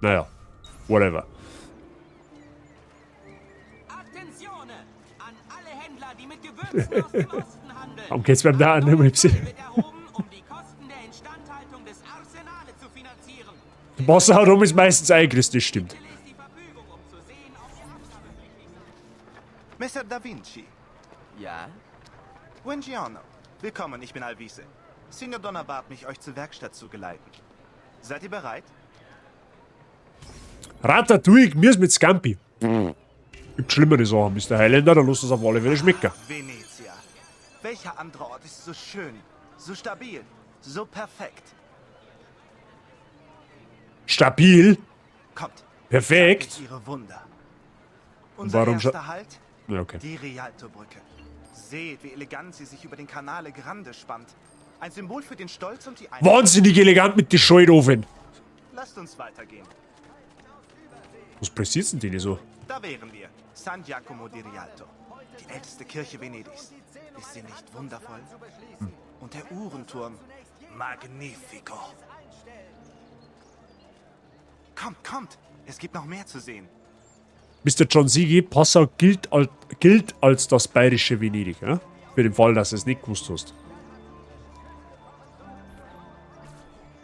Naja, whatever. Warum geht's beim da nicht mehr? Wasser herum ist meistens eingerissen, das stimmt. Messer da Vinci. Ja? Buongiorno. Willkommen, ich bin Alvise. Signor Donna bat mich, euch zur Werkstatt zu geleiten. Seid ihr bereit? Ratatouille, mir ist mit Scampi. Gibt schlimmere Sachen, Mr. Highlander, da lass das auf alle Fälle schmecken. Venezia. Welcher andere Ort ist so schön, so stabil, so perfekt? Stabil? Kommt. Perfekt. Zeigt euch Ihre Wunder. Unser Warum erster Halt? Ja, okay. Die Rialto-Brücke. Seht, wie elegant sie sich über den Canale Grande spannt. Ein Symbol für den Stolz und die Einheit. Wahnsinnig elegant mit den Schaltofen. Lasst uns weitergehen. Was pressiert denn die so? Da wären wir. San Giacomo di Rialto. Die älteste Kirche Venedigs. Ist sie nicht wundervoll? Hm. Und der Uhrenturm. Magnifico. Kommt, kommt. Es gibt noch mehr zu sehen. Mr. John Siegi, Passau gilt, gilt als das bayerische Venedig. Ja? Für den Fall, dass du es nicht gewusst hast.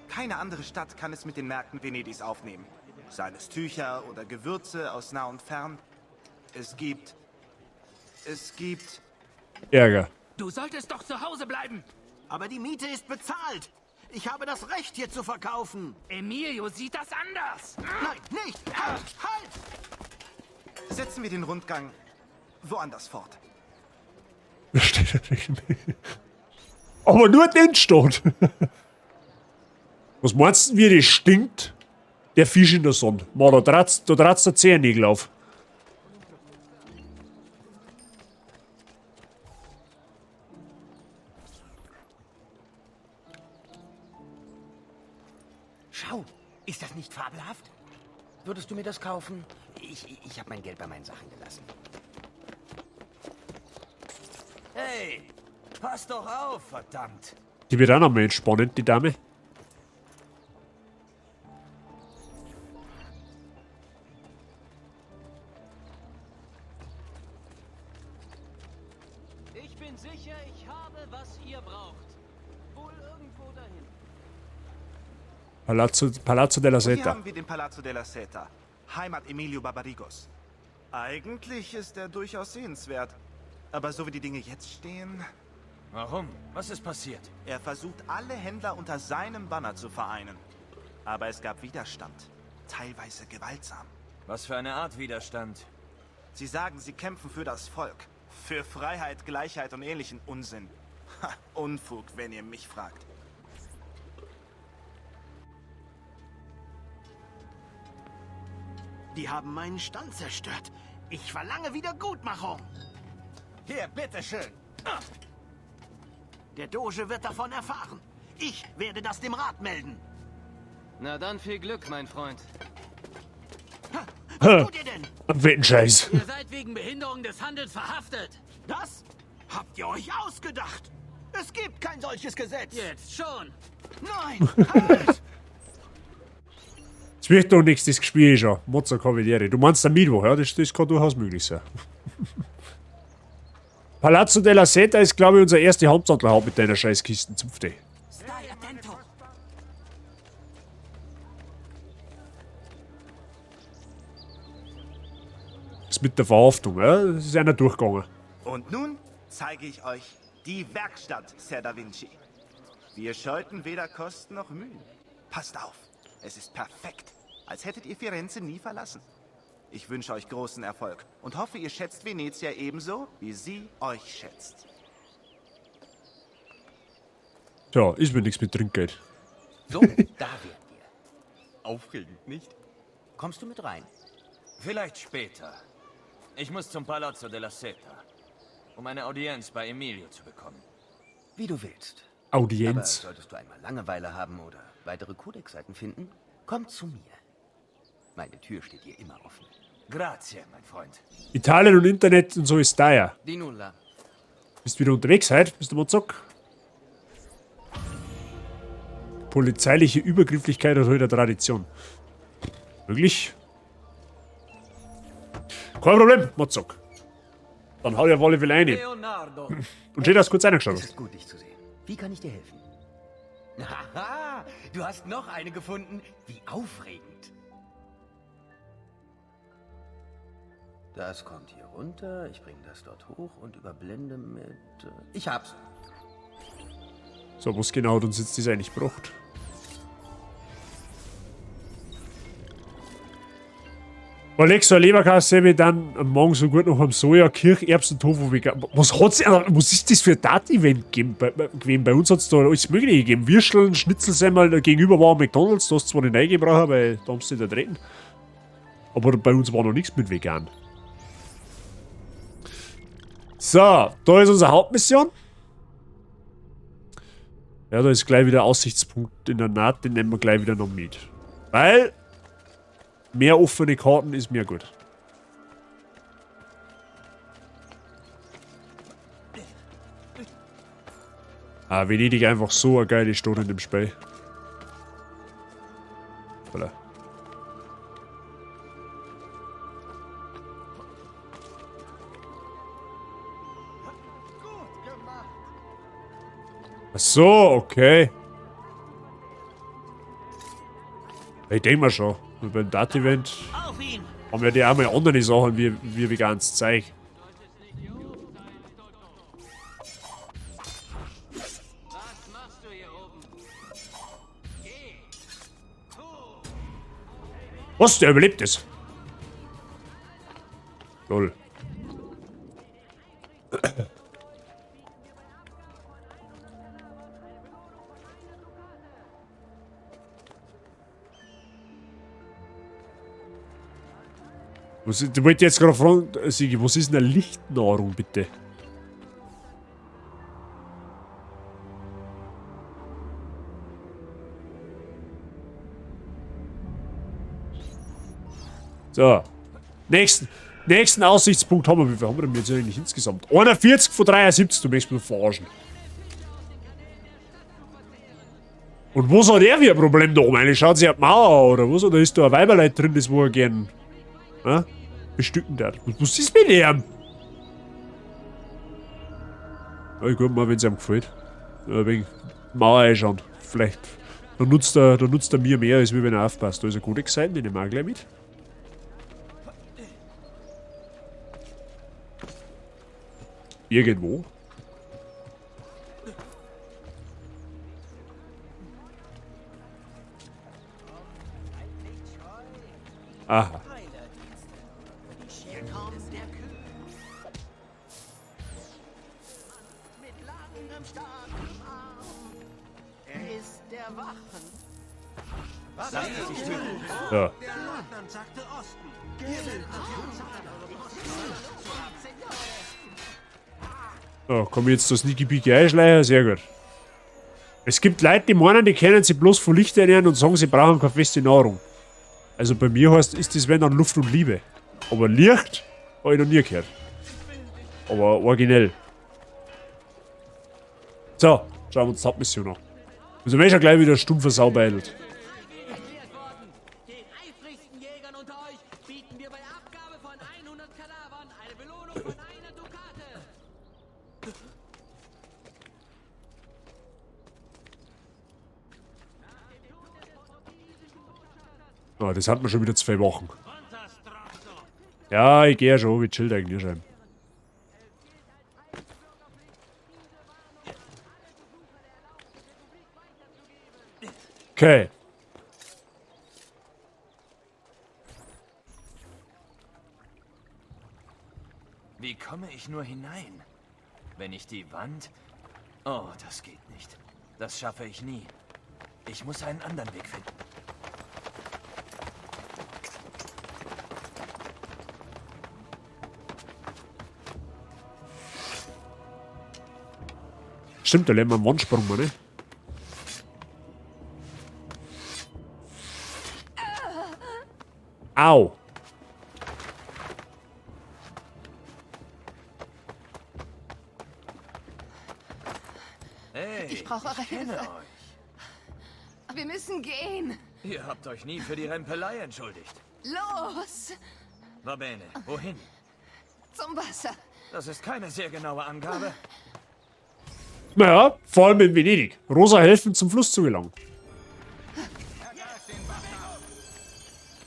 Keine andere Stadt kann es mit den Märkten Venedigs aufnehmen. Seien es Tücher oder Gewürze aus nah und fern. Es gibt. Ärger. Du solltest doch zu Hause bleiben. Aber die Miete ist bezahlt. Ich habe das Recht, hier zu verkaufen. Emilio sieht das anders. Nein, nicht! Halt! Halt! Setzen wir den Rundgang woanders fort. Aber nur den steht. Was meinst du, wie das stinkt? Der Fisch in der Sonne. Man, da tratzt der Zehennägel auf. Schau, ist das nicht fabelhaft? Würdest du mir das kaufen? Ich habe mein Geld bei meinen Sachen gelassen. Hey, pass doch auf, verdammt. Die wird auch noch mal entspannend, die Dame. Ich bin sicher, ich habe, was ihr braucht. Wohl irgendwo dahin. Palazzo della Hier Seta. haben wir den Palazzo della Seta, Heimat Emilio Barbarigos. Eigentlich ist er durchaus sehenswert. Aber so wie die Dinge jetzt stehen... Warum? Was ist passiert? Er versucht, alle Händler unter seinem Banner zu vereinen. Aber es gab Widerstand. Teilweise gewaltsam. Was für eine Art Widerstand? Sie sagen, sie kämpfen für das Volk. Für Freiheit, Gleichheit und ähnlichen Unsinn. Ha, Unfug, wenn ihr mich fragt. Die haben meinen Stand zerstört. Ich verlange Wiedergutmachung. Hier, bitteschön. Der Doge wird davon erfahren. Ich werde das dem Rat melden. Na dann viel Glück, mein Freund. Was tut ihr denn? Ein Scheiß. Ihr seid wegen Behinderung des Handels verhaftet. Das habt ihr euch ausgedacht. Es gibt kein solches Gesetz. Jetzt schon. Nein, halt! Es wird doch nichts, das Gespiel schon. Mozart Cavaliere. Du meinst am Mittwoch, ja? Das kann durchaus möglich sein. Palazzo della Seta ist, glaube ich, unser erste Hauptsattlerhaupt mit deiner Scheißkisten. Zupfte. Stai attento. Das mit der Verhaftung, ja? Das ist einer durchgegangen. Und nun zeige ich euch Die Werkstatt, Ser Da Vinci. Wir scheuten weder Kosten noch Mühen. Passt auf, es ist perfekt, als hättet ihr Firenze nie verlassen. Ich wünsche euch großen Erfolg und hoffe, ihr schätzt Venezia ebenso, wie sie euch schätzt. Tja, ist mir nichts mit Trinkgeld. So, da wären wir. Aufregend, nicht? Kommst du mit rein? Vielleicht später. Ich muss zum Palazzo della Seta, um eine Audienz bei Emilio zu bekommen. Wie du willst. Audienz. Aber solltest du einmal Langeweile haben oder weitere Kodexseiten finden, komm zu mir. Meine Tür steht dir immer offen. Grazie, mein Freund. Italien und Internet und so ist da ja. Di nulla. Bist wieder unterwegs heute, Mr. Mozok? Polizeiliche Übergrifflichkeit hat heute eine Tradition. Wirklich? Kein Problem, Mozok. Dann hau ich auf alle Fälle rein. Leonardo. Und schön, dass du kurz reingeschaut Es hast. ist gut, dich zu sehen. Wie kann ich dir helfen? Haha, du hast noch eine gefunden. Wie aufregend. Das kommt hier runter, ich bringe das dort hoch und überblende mit... Ich hab's. So, was genau hat uns jetzt das eigentlich gebracht? Überleg so eine Leberkasse, dann am Morgen so gut noch am Soja, Kircherbsen, Tofu, vegan. Was hat's, was ist das für ein Dart-Event gegeben? Bei uns hat's da alles Mögliche gegeben. Würsteln, Schnitzelsemmel, gegenüber war McDonalds, da hast du zwar nicht reingebracht, weil da haben sie nicht ertreten. Aber bei uns war noch nichts mit vegan. So, da ist unsere Hauptmission. Ja, da ist gleich wieder Aussichtspunkt in der Naht, den nehmen wir gleich wieder noch mit. Weil mehr offene Karten ist mir gut. Ah, Venedig einfach so eine geile Stadt in dem Spiel. Voilà. Ach so, okay. Ich denke mal schon. Und beim Dart-Event haben wir die auch mal andere Sachen wie veganes Zeug. Was? Der überlebt es. Lol. Was ist, ich wollte jetzt gerade fragen, Sigi, was ist denn eine Lichtnahrung, bitte? So. Nächsten Aussichtspunkt haben wir. Wie viel haben wir denn jetzt eigentlich insgesamt? 41 von 73, du möchtest mich verarschen. Und was hat er für ein Problem da oben? Eigentlich schaut sich auf die Mauer an, oder was? Oder ist da ein Weiberleid drin, das wo er gern, ne, bestücken darf? Was ist mit ihm? Na gut, mal, wenn's ihm gefällt. Ein wenig Mauer einschauen. Vielleicht. Da nutzt er mir mehr, als wenn er aufpasst. Da ist ein Kodex sein, den nehmen wir auch gleich mit. Irgendwo. Aha. Ja. So, komm jetzt das Sneaky Peeky einschleichen, sehr gut. Es gibt Leute, die meinen, die können sich bloß von Licht ernähren und sagen, sie brauchen keine feste Nahrung. Also bei mir heißt, ist das wenn dann Luft und Liebe. Aber Licht hab ich noch nie gehört. Aber originell. So, schauen wir uns die Hauptmission an. Also wenn schon gleich wieder stumpfer Sau beidelt. Oh, das hat man schon wieder 2 Wochen. Ja, ich geh ja schon, wie chillt eigentlich schon. Okay. Wie komme ich nur hinein? Wenn ich die Wand... Oh, das geht nicht. Das schaffe ich nie. Ich muss einen anderen Weg finden. Stimmt, da lernen wir einen Wandsprung, ne? Au! Hey, Ich brauche eure ich kenne Hilfe. euch. Wir müssen gehen. Ihr habt euch nie für die Rempelei entschuldigt. Los! Va bene, wohin? Zum Wasser. Das ist keine sehr genaue Angabe. Naja, vor allem in Venedig. Rosa helfen, zum Fluss zu gelangen.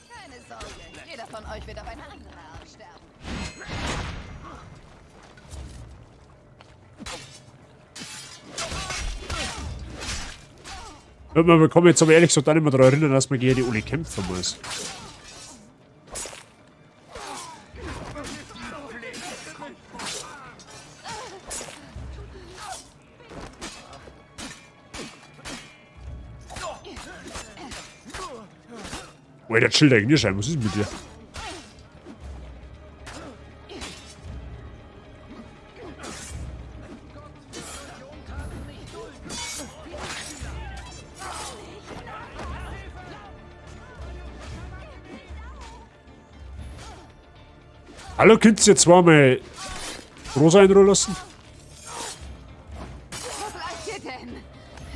Keine Sorge. Jeder von euch wird auf eine andere Art sterben. Ja, man bekommt jetzt aber ehrlich gesagt auch nicht mehr daran erinnern, dass man gegen die Uli kämpfen muss. Alter, chill der Ignischein, was ist mit dir? Hallo, könnt ihr jetzt zweimal Rosa einrollen lassen? Wo bleibt ihr denn?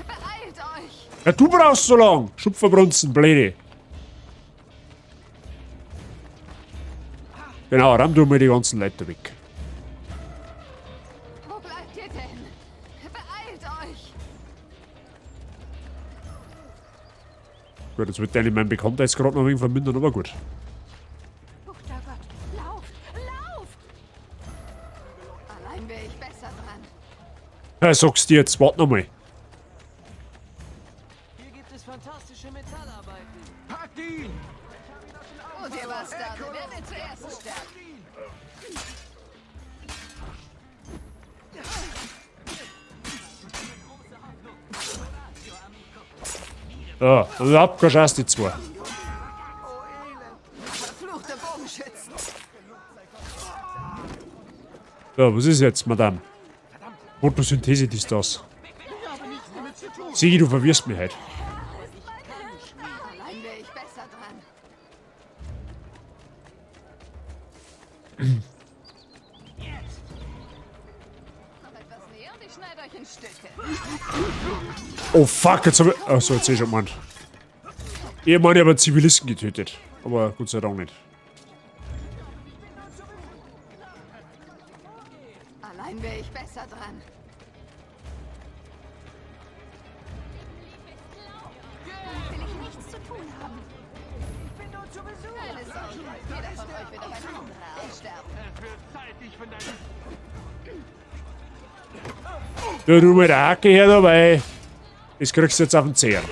Beeilt euch! Ja, du brauchst so lang! Schupferbrunzen, Blöde. Genau, ramm du mal die ganzen Leute weg. Wo bleibt ihr denn? Beeilt euch! Gut, jetzt wird der meinen Bekanntheitsgrad noch ein wenig vermindern, aber gut. Guter Gott, lauft! Lauft! Allein wäre ich besser dran. Ja, sag's dir jetzt, warte noch mal. Hier gibt es fantastische Metallarbeiten. Packt ihn! Und ihr Bastarde, wer wird zuerst sterben? Ja, überhaupt keine Chance, die zwei. Verfluchte Bogenschützen! Ja, was ist jetzt, Madame? Photosynthese ist das. Sigi, du verwirrst mich heute. Allein wäre ich besser dran. Noch etwas näher und ich schneide euch in Stücke. Oh fuck, jetzt hab ich. Achso, jetzt eh schon gemeint. Ich meine, ich habe Zivilisten getötet. Aber Gott sei Dank nicht. Allein wäre ich besser dran. Damit will ich nichts zu tun haben. Keine Sorge, jeder von euch wird auf eine andere Art sterben. Du, du mit der Hacke her dabei. Das kriegst du jetzt auf den Zeher.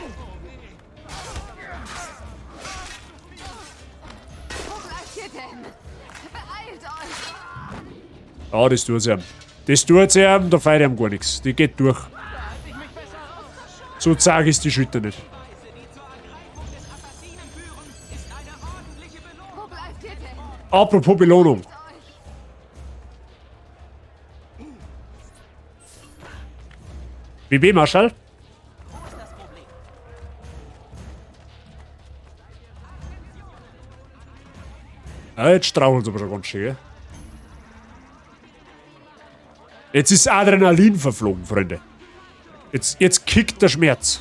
Wo bleibt ihr denn? Beeilt euch! Ah, das tut's ihm. Das tut's ihm, da feiert ihm gar nichts. Die geht durch. So zag ist die Schulter nicht. Wo bleibt ihr denn? Apropos Belohnung. BB Marschall? Ah, jetzt straucheln sie aber schon ganz schön, gell? Jetzt ist Adrenalin verflogen, Freunde. Jetzt kickt der Schmerz.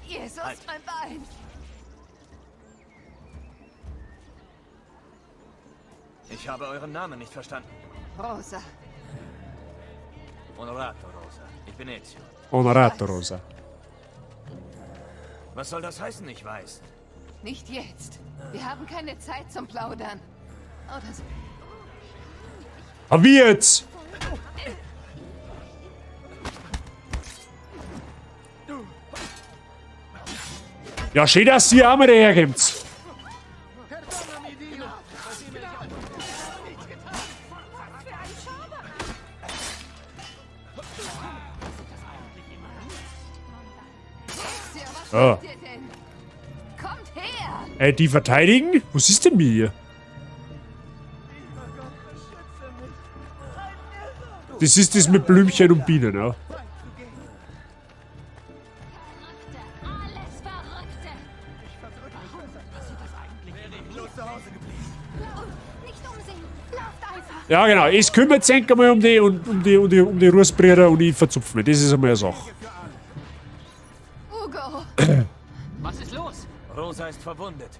Jesus, mein Bein! Ich habe euren Namen nicht verstanden. Rosa, Honorato, Rosa. Ich bin Ezio. Honorato, Rosa. Was soll das heißen, ich weiß? nicht jetzt. Wir haben keine Zeit zum Plaudern. Oh, das Aber wie jetzt? Ja, schön, dass ihr auch mal daherkommt. Ah. Ey, die verteidigen? Was ist denn mit hier? Das ist das mit Blümchen und Bienen, ja. Ja, genau. Es kümmert sich einmal um die und um die Rußbrüder und ich verzupfe mich. Das ist einmal eine Sache. Ugo! Was ist los? Rosa ist verwundet.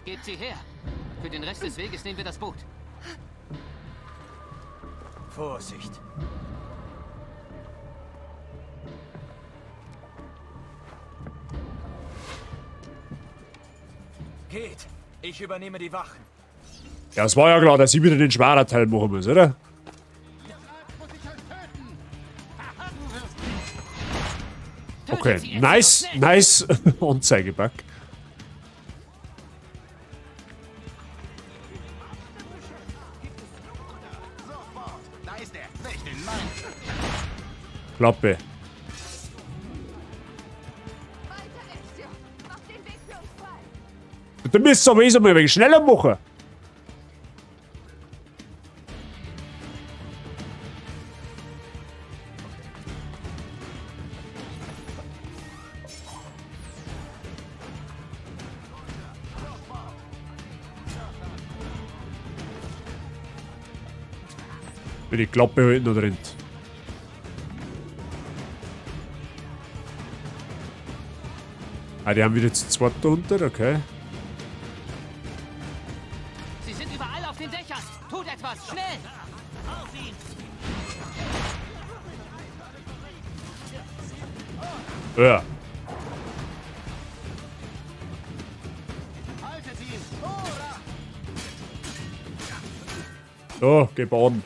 Gebt sie her. Für den Rest des Weges nehmen wir das Boot. Vorsicht. Geht. Ich übernehme die Wachen. Ja, es war ja klar, dass ich wieder den schweren Teil machen muss, oder? Okay, nice, nice Anzeigebug. Klappe. Du müsst aber eh mal ein wenig schneller machen. Wenn die Klappe halten oder rennt. Ah, die haben wieder zu zweit da unten, okay. Sie sind überall auf den Dächern. Tut etwas, schnell! Auf ihn! Ja. So, geh baden.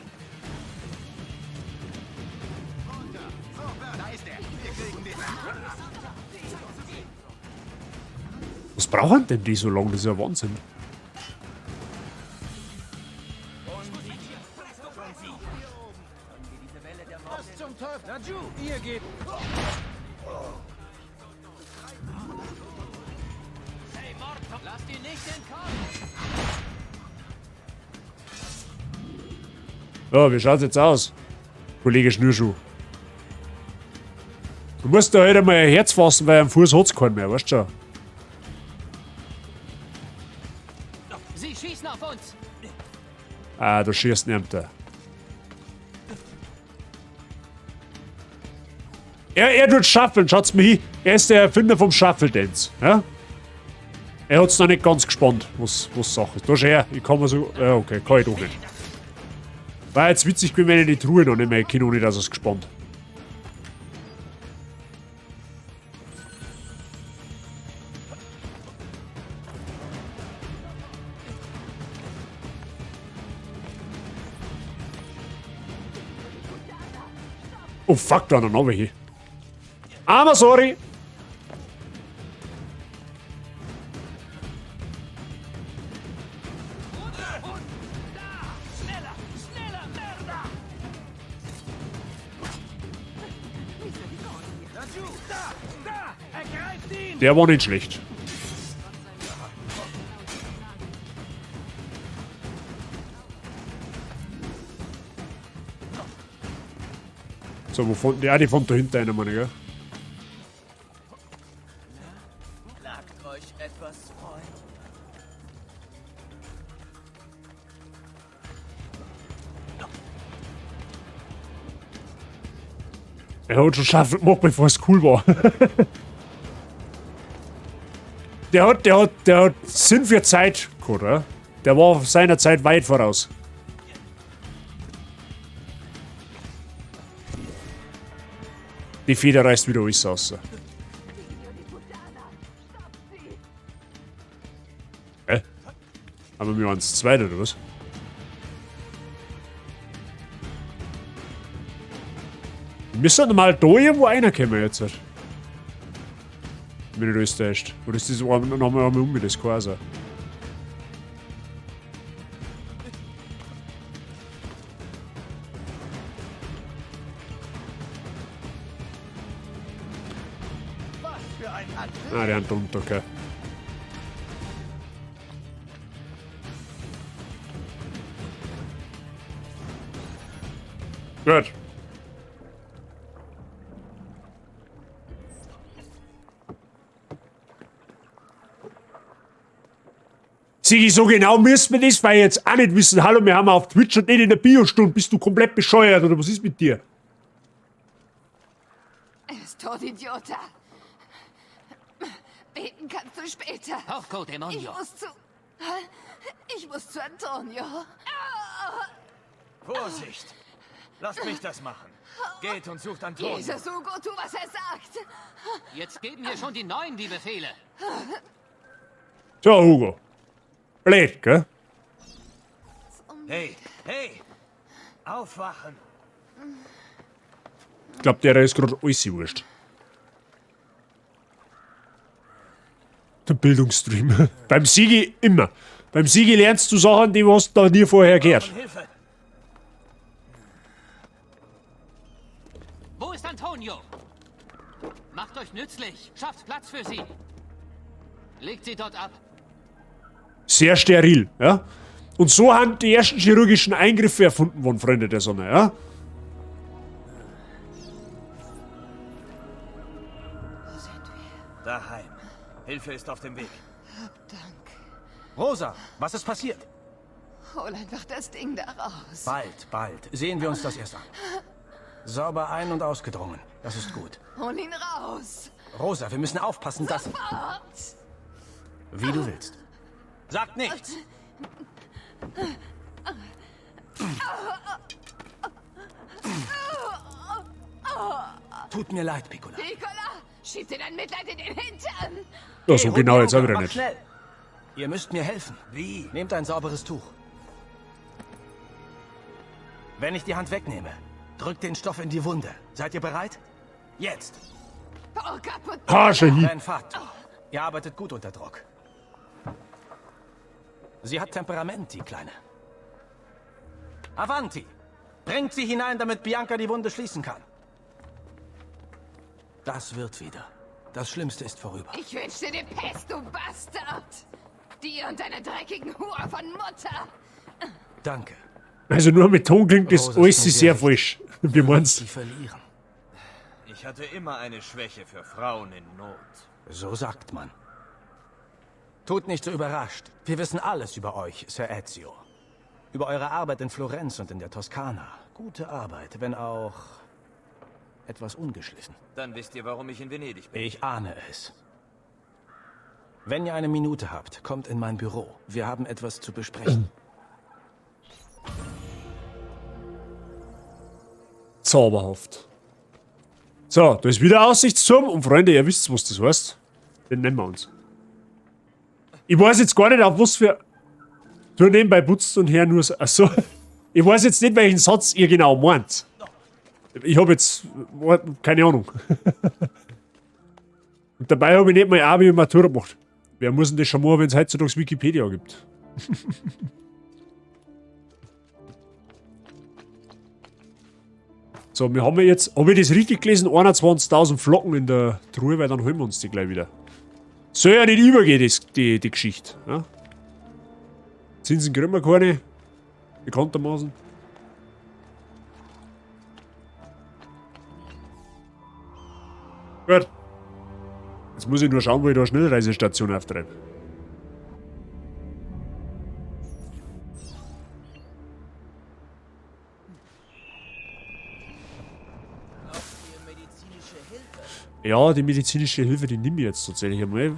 Was brauchen denn die so lange? Das ist ja Wahnsinn. Was zum Teufel? Raju, ihr geht. Hey, Mord, lasst ihn nicht entkommen! So, wie schaut's jetzt aus? Kollege Schnürschuh. Du musst da halt einmal ein Herz fassen, weil am Fuß hat's keinen mehr, weißt du schon. Sie schießen auf uns! Ah, da schießt niemand da. Er tut Shuffeln, schaut's mir hin. Er ist der Erfinder vom Shuffle Dance. Ja? Er hat's noch nicht ganz gespannt, was Sache ist. Da schau her, ich kann mir so. Ja, okay, kann ich doch nicht. War jetzt witzig gewesen, wenn ich die Truhe noch nicht mehr kenne, ohne dass er's gespannt. Oh fuck, da noch welche. Aber sorry. Der war nicht schlecht. So, wo von. Ja, die von da hinten einer, meine, gell? Plagt euch etwas, Freund? Er hat schon scharf gemacht, bevor es cool war. Der hat Sinn für Zeit gehabt, oder? Der war seiner Zeit weit voraus. Die Feder reißt wieder alles raus. Hä? Aber wir waren zu zweit, oder was? Wir müssen mal da irgendwo reinkommen jetzt. Wenn mich nicht alles täuscht. Oder ist das nochmal einmal um das kann auch sein. Ah, der hat drunter, okay. Gut. Sigi, so genau müssen wir das, weil jetzt auch nicht wissen. Hallo, wir haben auf Twitch und nicht in der Biostunde. Bist du komplett bescheuert oder was ist mit dir? Er ist tot, Idiota. Beten kannst du später. Porco demonio. Ich muss zu Antonio. Vorsicht! Lasst mich das machen. Geht und sucht Antonio. Jesus, Hugo, tu, was er sagt. Jetzt geben hier schon die Neuen die Befehle. So, Hugo. Blöd, gell? Hey, hey! Aufwachen! Ich glaub, der ist gerade alles wurscht. Der Bildungsstream. Beim Sigi immer. Beim Sigi lernst du Sachen, die hast du noch nie vorher gehört. Hilfe! Wo ist Antonio? Macht euch nützlich. Schafft Platz für sie. Legt sie dort ab. Sehr steril, ja? Und so haben die ersten chirurgischen Eingriffe erfunden worden, Freunde der Sonne, ja? Wo sind wir? Daheim. Hilfe ist auf dem Weg. Hab Dank. Rosa, was ist passiert? Hol einfach das Ding da raus. Bald, bald. Sehen wir uns das erst an. Sauber ein- und ausgedrungen. Das ist gut. Hol ihn raus. Rosa, wir müssen aufpassen, dass... Sofort! Wie du willst. Sagt nichts! Tut mir leid, Piccola. Piccola, schieb dir dein Mitleid in den Hintern. Ja, so Hey, genau jetzt auch wieder mach nicht. Schnell. Ihr müsst mir helfen. Wie? Nehmt ein sauberes Tuch. Wenn ich die Hand wegnehme, drückt den Stoff in die Wunde. Seid ihr bereit? Jetzt! Porca puttana. Ha, schon hin. Ben fatto. Ihr arbeitet gut unter Druck. Sie hat Temperament, die Kleine. Avanti! Bringt sie hinein, damit Bianca die Wunde schließen kann. Das wird wieder. Das Schlimmste ist vorüber. Ich wünsche dir die Pest, du Bastard. Dir und deiner dreckigen Hure von Mutter. Danke. Also nur mit Ton klingt das Rosa, alles ist mir sehr sehr falsch. Wie meinst Sie verlieren. Ich hatte immer eine Schwäche für Frauen in Not. So sagt man. Tut nicht so überrascht. Wir wissen alles über euch, Sir Ezio. Über eure Arbeit in Florenz und in der Toskana. Gute Arbeit, wenn auch etwas ungeschliffen. Dann wisst ihr, warum ich in Venedig bin. Ich ahne es. Wenn ihr eine Minute habt, kommt in mein Büro. Wir haben etwas zu besprechen. Zauberhaft. So, da ist wieder Aussichtsturm und Freunde, ihr wisst, was das heißt. Den nehmen wir uns. Ich weiß jetzt gar nicht, auf was für... Du nebenbei putzt und her nur so... Achso. Ich weiß jetzt nicht, welchen Satz ihr genau meint. Ich hab jetzt... Keine Ahnung. Und dabei habe ich nicht mal Abi und Matura gemacht. Wer muss denn das schon machen, wenn es heutzutage Wikipedia gibt? So, wir haben jetzt, habe ich das richtig gelesen, 21.000 Flocken in der Truhe, weil dann holen wir uns die gleich wieder. Soll ja nicht übergehen, die Geschichte. Ja? Zinsen kriegen wir keine. Bekanntermaßen. Gut. Jetzt muss ich nur schauen, wo ich da eine Schnellreisestation auftreibe. Ja, die medizinische Hilfe, die nehme ich jetzt tatsächlich einmal.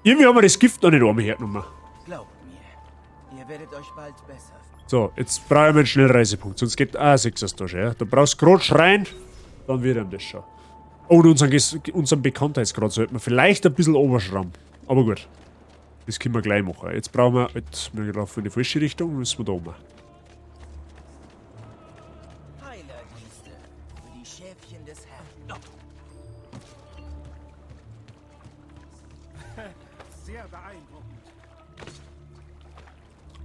Irgendwie haben wir das Gift noch nicht einmal hergenommen. Glaubt mir, ihr werdet euch bald besser. So, jetzt brauche ich einen Schnellreisepunkt, sonst geht auch 6 da schon. Ja? Da brauchst du gerade schreien, dann wird ihm das schon. Oh, und unseren Bekanntheitsgrad sollten wir vielleicht ein bisschen oberschrauben. Aber gut, das können wir gleich machen. Jetzt brauchen wir, jetzt, wir laufen in die falsche Richtung, müssen wir da oben. Heilerdienste für die Schäfchen des Herrn. Sehr beeindruckend.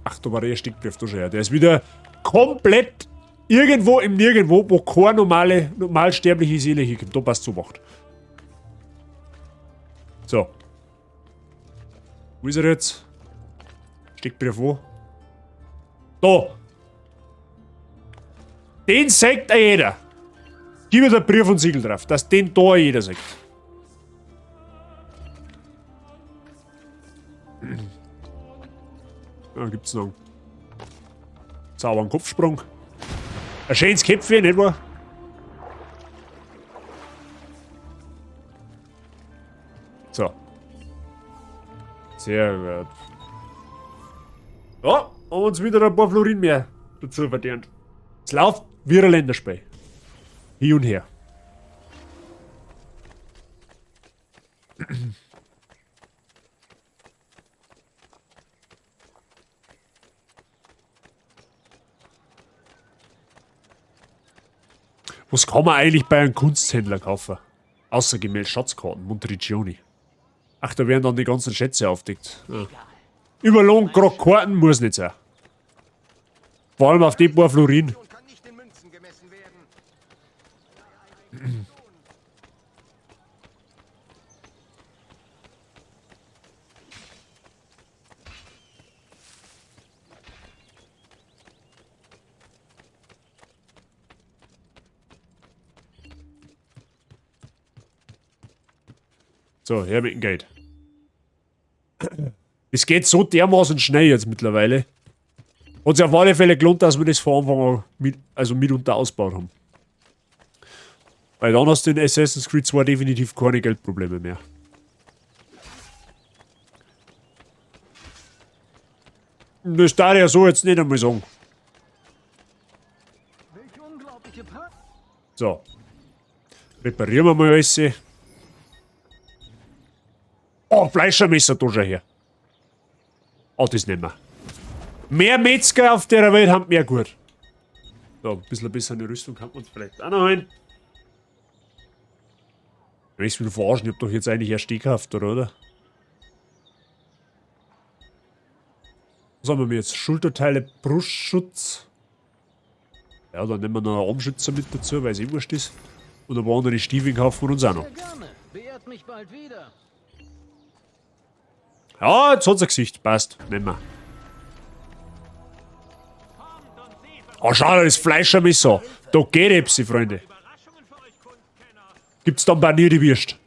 Ach, da war der Steckbrief da schon her. Der ist wieder komplett irgendwo im Nirgendwo, wo keine normale, normalsterbliche Seele hinkommt. Da passt zu Wacht. So. Wo ist er jetzt? Steckbrief wo? Da! Den sagt auch jeder. Gib mir den Brief und Siegel drauf, dass den da jeder sagt. Da gibt's noch einen sauberen Kopfsprung. Ein schönes Köpfchen, nicht wahr? So. Sehr gut. Ja, haben uns wieder ein paar Florin mehr dazu verdient. Es läuft wie ein Länderspiel. Hin und her. Was kann man eigentlich bei einem Kunsthändler kaufen? Außer Gemälde Schatzkarten, Monteriggioni. Ach, da werden dann die ganzen Schätze aufdeckt. Ja. Überlohnt gerade Karten muss nicht sein. Vor allem auf die paar Florin. So, her mit dem Geld. Es geht so dermaßen schnell jetzt mittlerweile. Hat sich auf alle Fälle gelohnt, dass wir das von Anfang an mit, also mitunter ausgebaut haben. Weil dann hast du in Assassin's Creed 2 definitiv keine Geldprobleme mehr. Das darf ich ja so jetzt nicht einmal sagen. So. Reparieren wir mal alles. Oh, Fleischermesser da schon her. Oh, das nehmen wir. Mehr Metzger auf der Welt haben mehr gut. So, ein bisschen bessere Rüstung kann man uns vielleicht auch noch holen. Wenn ich mich verarschen, ich hab doch jetzt eigentlich erst gekauft, oder? Was haben wir jetzt? Schulterteile, Brustschutz. Ja, dann nehmen wir noch einen Armschützer mit dazu, weil es eh wurscht ist. Und ein paar andere Stiefel kaufen wir uns auch noch. Sehr gerne. Beehrt mich bald wieder. Ja, jetzt hat's ein Gesicht. Passt. Nehmen wir. Oh, schau, das Fleischermesser. Da geht etwas, Freunde. Gibt's dann panierte Würst.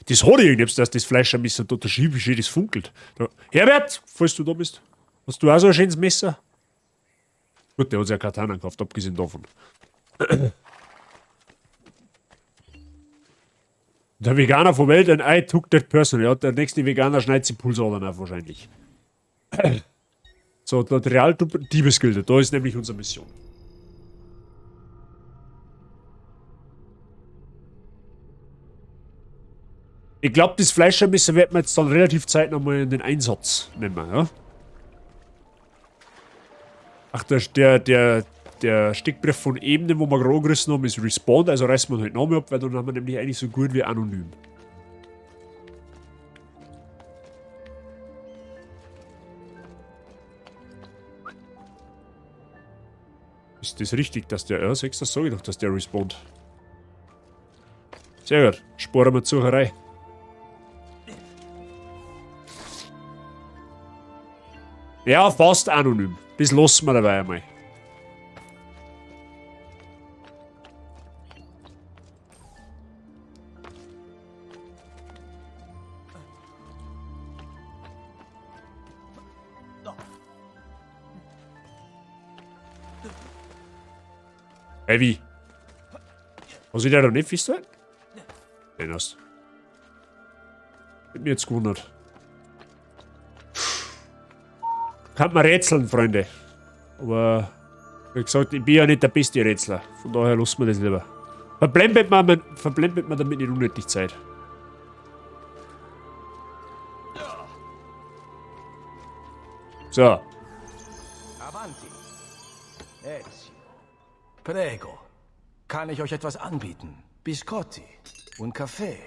Das hat irgendetwas, dass das Fleischermesser da schief ist, das funkelt. Da. Herbert, falls du da bist, hast du auch so ein schönes Messer? Gut, der hat sich ja Katana gekauft, abgesehen davon. Der Veganer von Welt and I took that personally. Ja, der nächste Veganer schneidet sich Pulsadern auf wahrscheinlich. So, der Rialto Diebesgilde, da ist nämlich unsere Mission. Ich glaube, das Fleischermesser werden wir jetzt dann relativ zeitnah mal in den Einsatz nehmen, ja? Ach, der Steckbrief von eben, den wo wir gerade angerissen haben, ist respawned, also reißen wir ihn halt nochmal ab, weil dann haben wir nämlich eigentlich so gut wie anonym. Ist das richtig, dass der... Ja, 6, das sage ich doch, dass der respawnt. Sehr gut, sparen wir Sucherei. Ja, fast anonym. Das lassen wir dabei einmal. Hey, wie? Was ich da noch nicht festhalten? Nein, hast. Hat mich jetzt gewundert. Kann man rätseln, Freunde. Aber, wie gesagt, ich bin ja nicht der beste Rätsler. Von daher lassen wir das lieber. Verblendet man damit nicht unnötig Zeit. So. Avanti. Ezio. Prego. Kann ich euch etwas anbieten? Biscotti und Kaffee.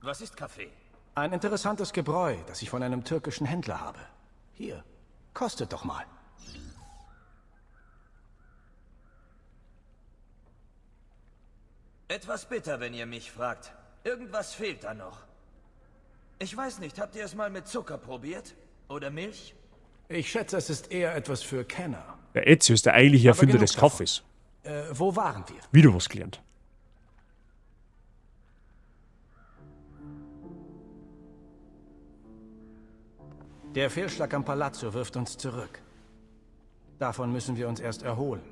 Was ist Kaffee? Ein interessantes Gebräu, das ich von einem türkischen Händler habe. Hier, kostet doch mal. Etwas bitter, wenn ihr mich fragt. Irgendwas fehlt da noch. Ich weiß nicht, habt ihr es mal mit Zucker probiert? Oder Milch? Ich schätze, es ist eher etwas für Kenner. Der Ezio ist der eigentliche Aber Erfinder genug des Kaffees. Wo waren wir? Wieder was gelernt. Der Fehlschlag am Palazzo wirft uns zurück. Davon müssen wir uns erst erholen.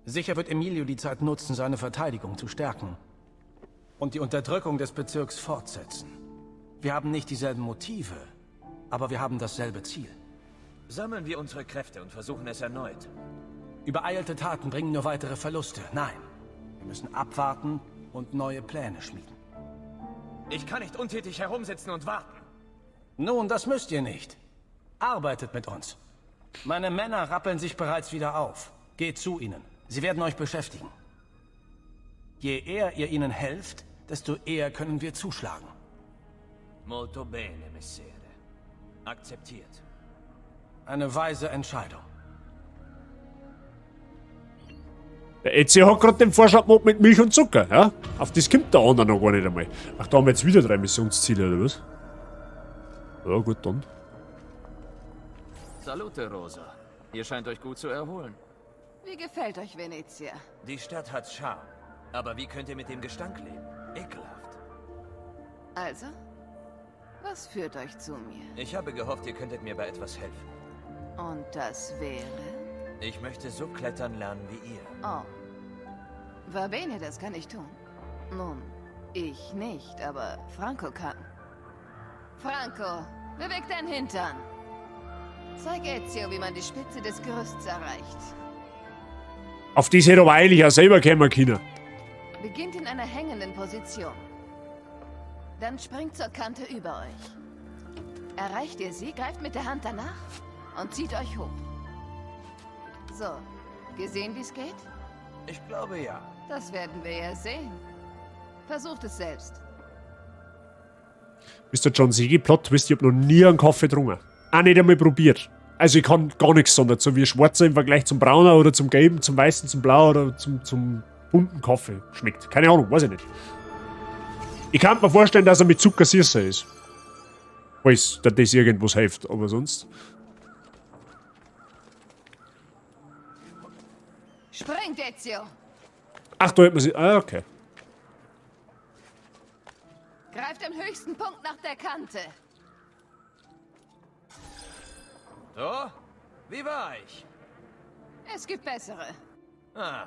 Sicher wird Emilio die Zeit nutzen, seine Verteidigung zu stärken. Und die Unterdrückung des Bezirks fortsetzen. Wir haben nicht dieselben Motive, aber wir haben dasselbe Ziel. Sammeln wir unsere Kräfte und versuchen es erneut. Übereilte Taten bringen nur weitere Verluste. Nein, wir müssen abwarten und neue Pläne schmieden. Ich kann nicht untätig herumsitzen und warten. Nun, das müsst ihr nicht. Arbeitet mit uns. Meine Männer rappeln sich bereits wieder auf. Geht zu ihnen. Sie werden euch beschäftigen. Je eher ihr ihnen helft, desto eher können wir zuschlagen. Molto bene, Messere. Akzeptiert. Eine weise Entscheidung. Der Ezio hat gerade den Vorschlag gemacht mit Milch und Zucker, ja? Auf das kommt der andere noch gar nicht einmal. Ach, da haben wir jetzt wieder 3 Missionsziele, oder was? Ja, gut, dann. Salute, Rosa. Ihr scheint euch gut zu erholen. Wie gefällt euch Venezia? Die Stadt hat Charme. Aber wie könnt ihr mit dem Gestank leben? Ekelhaft. Also, was führt euch zu mir? Ich habe gehofft, ihr könntet mir bei etwas helfen. Und das wäre? Ich möchte so klettern lernen wie ihr. Oh. Va bene, das kann ich tun. Nun, ich nicht, aber Franco kann. Franco, beweg dein Hintern. Zeig Ezio, wie man die Spitze des Gerüsts erreicht. Auf das hätte aber eigentlich auch selber kommen können. Beginnt in einer hängenden Position. Dann springt zur Kante über euch. Erreicht ihr sie, greift mit der Hand danach und zieht euch hoch. So, gesehen, wie's geht? Ich glaube ja. Das werden wir ja sehen. Versucht es selbst. Bist du John Sigi? Plot Twist, ich hab noch nie einen Kaffee getrunken. Auch nicht einmal probiert. Also ich kann gar nichts sagen dazu, wie schwarzer im Vergleich zum Brauner oder zum Gelben, zum Weißen, zum Blau oder zum bunten Kaffee schmeckt. Keine Ahnung, weiß ich nicht. Ich kann mir vorstellen, dass er mit Zucker süßer ist. Falls dass das irgendwas hilft, aber sonst. Springt, Ezio! Ach, da hätte man sie. Ah, okay. Greift am höchsten Punkt nach der Kante. So, wie war ich? Es gibt bessere. Ah,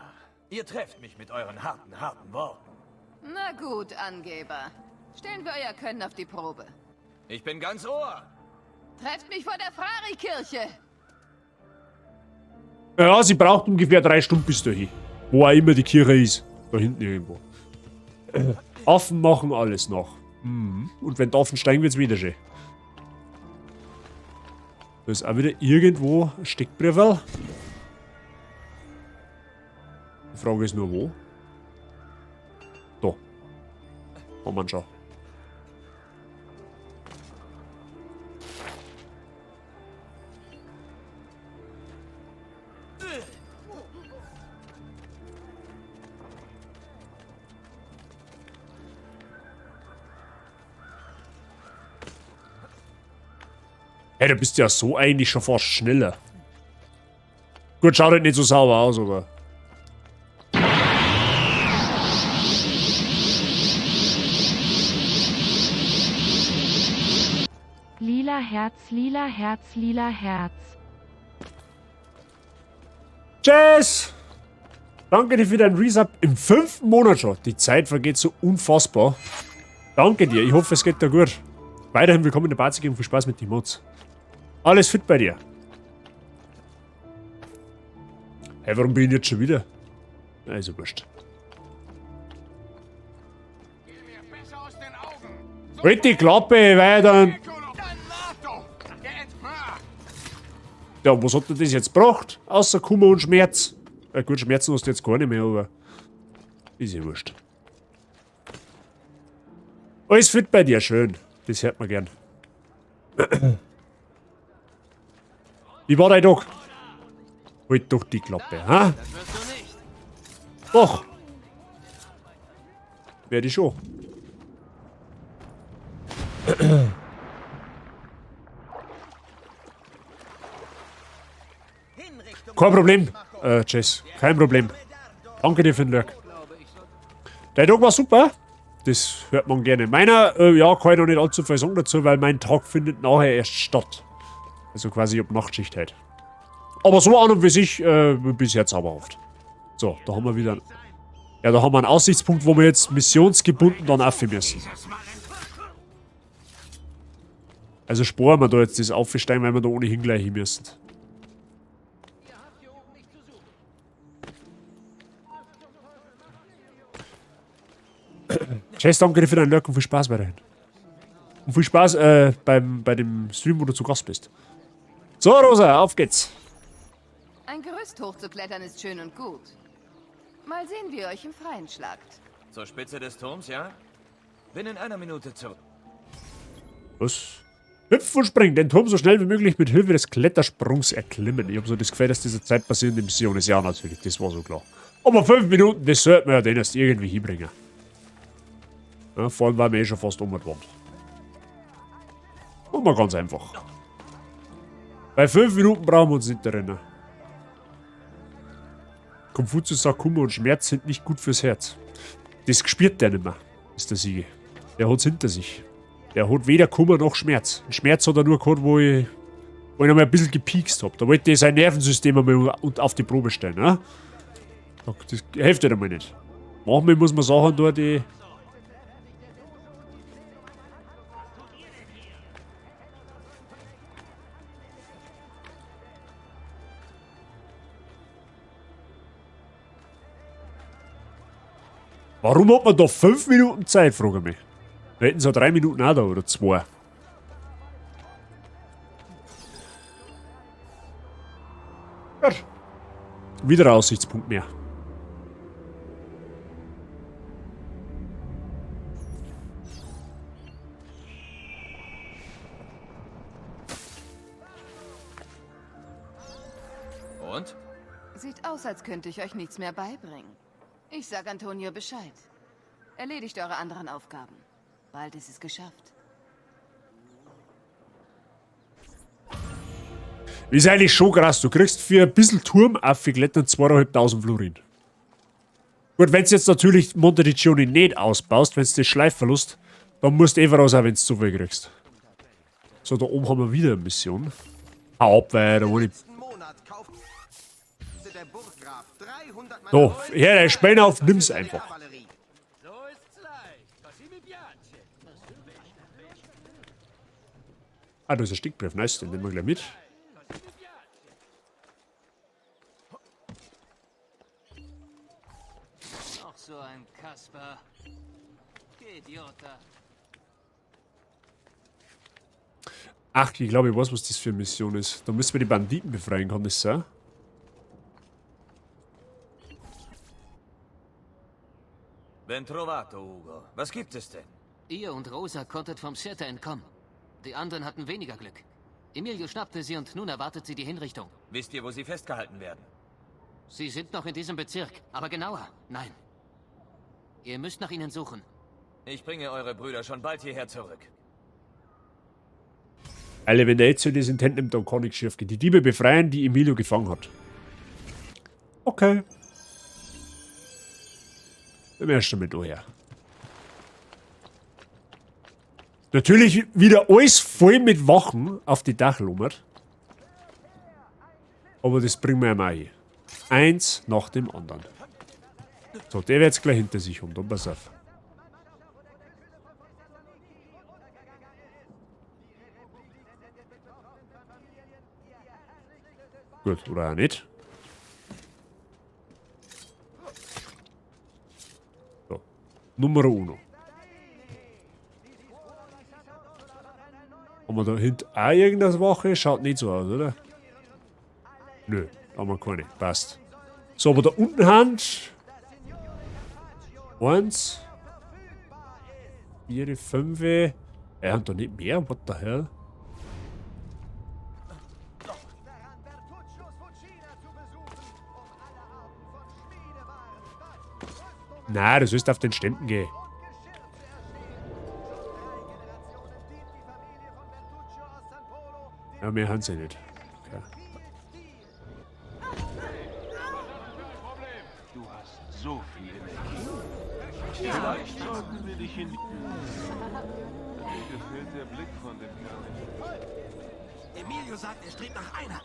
ihr trefft mich mit euren harten, harten Worten. Na gut, Angeber. Stellen wir euer Können auf die Probe. Ich bin ganz Ohr. Trefft mich vor der Frari-Kirche. Ja, sie braucht ungefähr 3 Stunden bis dahin. Wo auch immer die Kirche ist. Da hinten irgendwo. Affen machen alles noch. Mhm. Und wenn die Affen steigen, wird's wieder schön. Da ist auch wieder irgendwo ein Steckbriefel. Die Frage ist nur, wo? Da. Haben wir ihn schon. Hey, da bist du ja so eigentlich schon fast schneller. Gut, schaut halt nicht so sauber aus, aber... Lila Herz, lila Herz, lila Herz. Jazz! Danke dir für deinen Resub im 5. Monat schon. Die Zeit vergeht so unfassbar. Danke dir, ich hoffe, es geht dir gut. Weiterhin willkommen in der Party und viel Spaß mit den Mods. Alles fit bei dir. Hey, warum bin ich jetzt schon wieder? Na, ist ja wurscht. Halt die Klappe, weil dann... Ja, was hat denn das jetzt gebracht? Außer Kummer und Schmerz. Ja gut, Schmerzen hast du jetzt gar nicht mehr, aber... Ist ja wurscht. Alles fit bei dir, schön. Das hört man gern. Wie war dein Tag? Halt doch die Klappe, ha? Doch. Werde ich schon. Kein Problem, Jess. Kein Problem. Danke dir für den Lurk. Dein Tag war super. Das hört man gerne. Meiner, ja, kann ich noch nicht allzu viel sagen dazu, weil mein Tag findet nachher erst statt. Also quasi ab Nachtschicht halt. Aber so an und für sich bisher zauberhaft. So, da haben wir wieder einen, ja, da haben wir einen Aussichtspunkt, wo wir jetzt missionsgebunden dann auf müssen. Also sparen wir da jetzt das Aufsteigen, weil wir da ohnehin gleich hin müssen. Chess, danke dir für deinen Lurk und viel Spaß weiterhin. Und viel Spaß bei dem Stream, wo du zu Gast bist. So, Rosa, auf geht's. Ein Gerüst hochzuklettern ist schön und gut. Mal sehen, wie ihr euch im Freien schlagt. Zur Spitze des Turms, ja? Bin in einer Minute zurück. Was? Hüpf und spring, den Turm so schnell wie möglich mit Hilfe des Klettersprungs erklimmen. Ich hab so das Gefühl, dass diese zeitbasierende Mission ist. Ja, natürlich, das war so klar. Aber 5 Minuten, das sollte man ja den erst irgendwie hinbringen. Ja, vor allem, weil wir eh schon fast um die Wand. Und mal ganz einfach. Bei 5 Minuten brauchen wir uns nicht erinnern. Konfuzius sagt, Kummer und Schmerz sind nicht gut fürs Herz. Das spürt der nicht mehr, ist der Siege. Der hat's hinter sich. Der hat weder Kummer noch Schmerz. Den Schmerz hat er nur gehabt, wo ich ihn einmal ein bisschen gepiekst hab. Da wollte ich sein Nervensystem einmal auf die Probe stellen. Ne? Das hilft ja einmal nicht. Manchmal muss man Sachen tun, die... Warum hat man da 5 Minuten Zeit, frage ich mich. Wir hätten so 3 Minuten auch da, oder 2. Gut. Wieder ein Aussichtspunkt mehr. Und? Sieht aus, als könnte ich euch nichts mehr beibringen. Ich sag Antonio Bescheid. Erledigt eure anderen Aufgaben. Bald ist es geschafft. Ist eigentlich schon krass. Du kriegst für ein bisschen Turm aufgeklettert 2500 Florin. Gut, wenn du jetzt natürlich Monteriggioni nicht ausbaust, wenn du das Schleifverlust, dann musst du eh voraus auch, wenn du zu viel kriegst. So, da oben haben wir wieder eine Mission. Hau ab, weil da wo ich. So, her, der Späne auf, nimm's einfach. Ah, da ist ein Stickbrief, nice, den nehmen wir gleich mit. Noch so ein Kasper. Idiota. Ach, ich glaube, ich weiß, was das für eine Mission ist. Da müssen wir die Banditen befreien, kann das sein? Ben trovato, Ugo. Was gibt es denn? Ihr und Rosa konntet vom Sirte entkommen. Die anderen hatten weniger Glück. Emilio schnappte sie und nun erwartet sie die Hinrichtung. Wisst ihr, wo sie festgehalten werden? Sie sind noch in diesem Bezirk, aber genauer, nein. Ihr müsst nach ihnen suchen. Ich bringe eure Brüder schon bald hierher zurück. Alle, wenn der Ezio das Intent nimmt, dann kann ich schief gehen. Die Diebe befreien, die Emilio gefangen hat. Okay. Dann wärst du mit daher. Natürlich wieder alles voll mit Wachen auf die Dachlummer. Aber das bringen wir ja mal hin. Eins nach dem anderen. So, der wird's gleich hinter sich haben. Dann pass auf. Gut, oder auch nicht. So. Nummer uno. Haben wir da hinten auch irgendeine Wache? Schaut nicht so aus, oder? Nö, haben wir keine. Passt. So, aber da unten Hand. 1. 4, 5. Ja, und da nicht mehr? What the hell? Na, du sollst auf den Ständen gehen. Ja, mehr haben sie nicht. Okay. Du hast so viel Energie. Vielleicht sollten wir dich in... Mir gefällt der Blick von dem Kerl nicht. Emilio sagt, er strebt nach Einheit.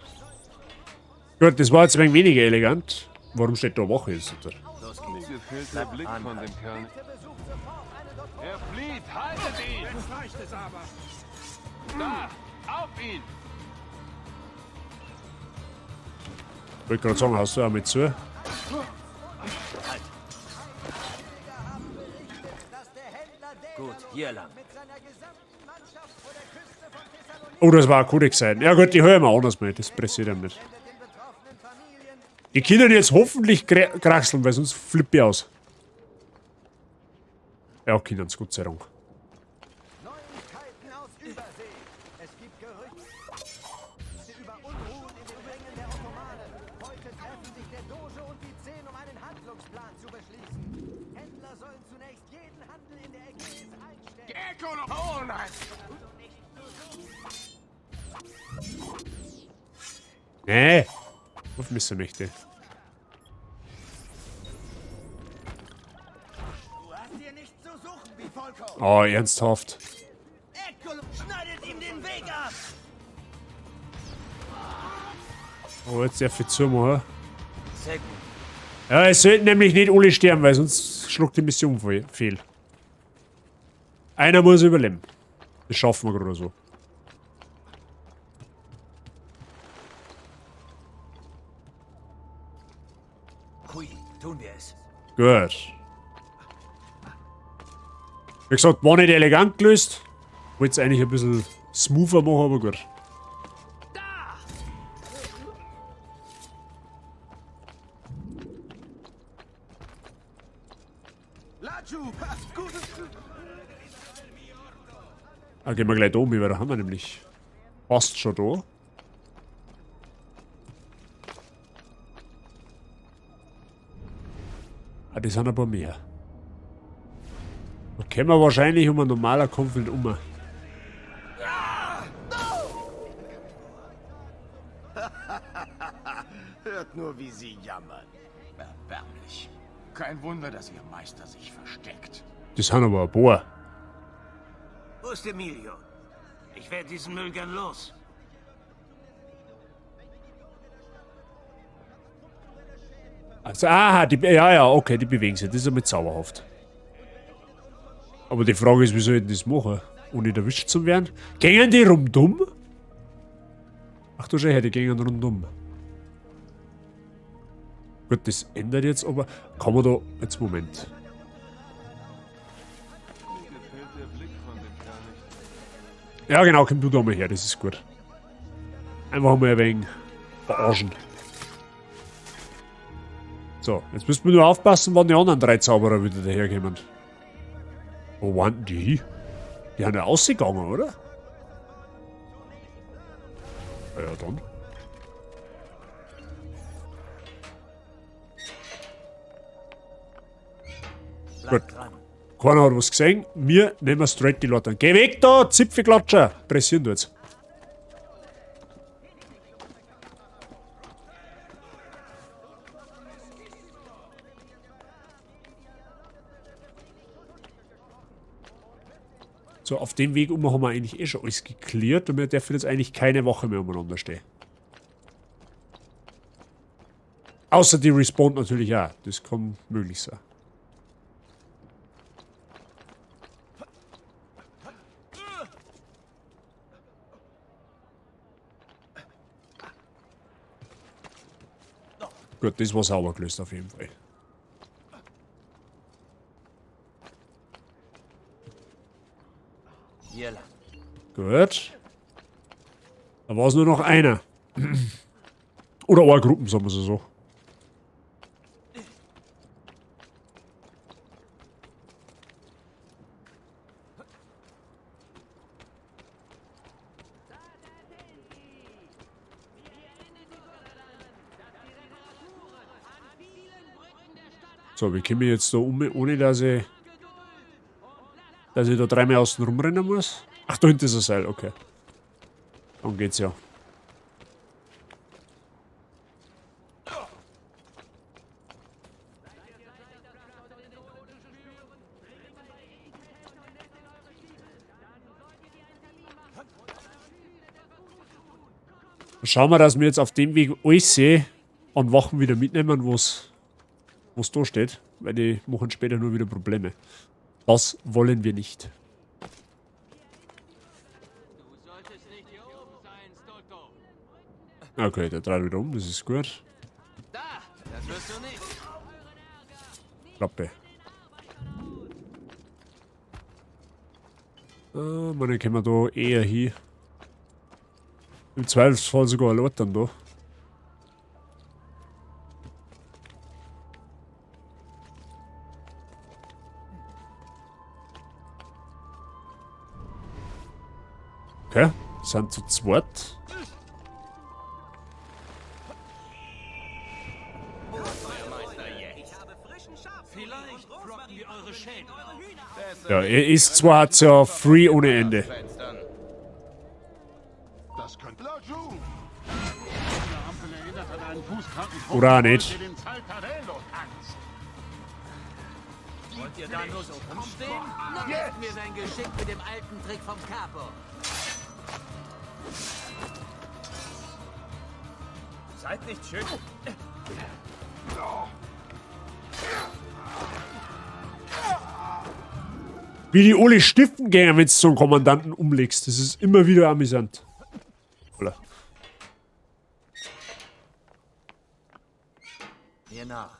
Gut, das war jetzt ein wenig weniger elegant. Warum steht da Wache jetzt? Oder? Mir gefällt der Blick von dem Kerl nicht. Er flieht! Haltet ihn! Jetzt reicht es aber. Da! Auf ihn! Ich wollte gerade sagen, hast du auch mit zu? Halt. Gut, hier lang. Oh, das war ein Kodex sein. Ja gut, die hören wir anders mal. Das pressiert ja nicht. Die können jetzt hoffentlich kraxeln, weil sonst flippe ich aus. Ja, können sie, Gott sei Dank. Nee. Aufmissen möchte. Oh, ernsthaft. Oh, jetzt darf ich zumachen. Sehr gut. Ja, es sollten nämlich nicht alle sterben, weil sonst schluckt die Mission fehl. Einer muss überleben. Das schaffen wir gerade so. Hui, tun wir es. Gut. Wie gesagt, war nicht elegant gelöst. Wollte es eigentlich ein bisschen smoother machen, aber gut. Ah, gehen wir gleich da um, weil da haben wir nämlich fast schon da. Ah, das sind ein paar mehr. Da können wir wahrscheinlich um einen normalen Kampf nicht um. Hört nur, wie sie jammern. Erbärmlich. Kein Wunder, dass ihr Meister sich versteckt. Das sind aber ein paar. Wo ist Emilio? Ich werde diesen Müll gern los. Also, aha, die, ja, ja, okay, die bewegen sich. Das ist einmal zauberhaft. Aber die Frage ist, wie soll ich denn das machen? Ohne erwischt zu werden? Gingen die rundum? Ach du Scheiße, die gingen rundum. Gut, das ändert jetzt aber. Kann man da. Jetzt Moment. Mir gefällt der Blick von dem Kerl nicht. Ja, genau, komm du da mal her, das ist gut. Einfach mal ein wenig verarschen. So, jetzt müssen wir nur aufpassen, wann die anderen drei Zauberer wieder daherkommen. Wo waren denn die? Die haben ja ausgegangen, oder? Ja, dann. Bleib Gut. dran. Keiner hat was gesehen. Wir nehmen straight die Leute an. Geh weg da, Zipfelklatscher! Pressieren tut's. So, auf dem Weg um haben wir eigentlich eh schon alles geklärt und wir dürfen jetzt eigentlich keine Woche mehr umeinander stehen. Außer die respawnt natürlich auch. Das kann möglich sein. Gut, das war sauber gelöst auf jeden Fall. Hier lang. Gut. Da war es nur noch einer. Oder eine Gruppen, sagen wir es so. So, wie komme ich jetzt da um, ohne dass ich da dreimal außen rumrennen muss? Ach, da hinten ist ein Seil, okay. Dann geht's ja. Schauen wir, dass wir jetzt auf dem Weg alles an Wachen wieder mitnehmen, was da steht. Weil die machen später nur wieder Probleme. Das wollen wir nicht. Okay, der dreht wieder um, das ist gut. Klappe. Man, können wir da eher hin. Im Zweifelsfall sogar erläutern da. Okay, sind zu zweit. Ja, er ist zwar, hat's ja free ohne Ende. Oder auch nicht. Wollt ihr da nur so rumstehen? Jetzt mir sein Geschick mit dem alten Trick vom Capo. Seid nicht schön. Wie die Ole stiften gehen, wenn du so einen Kommandanten umlegst. Das ist immer wieder amüsant. Holla. Mir nach.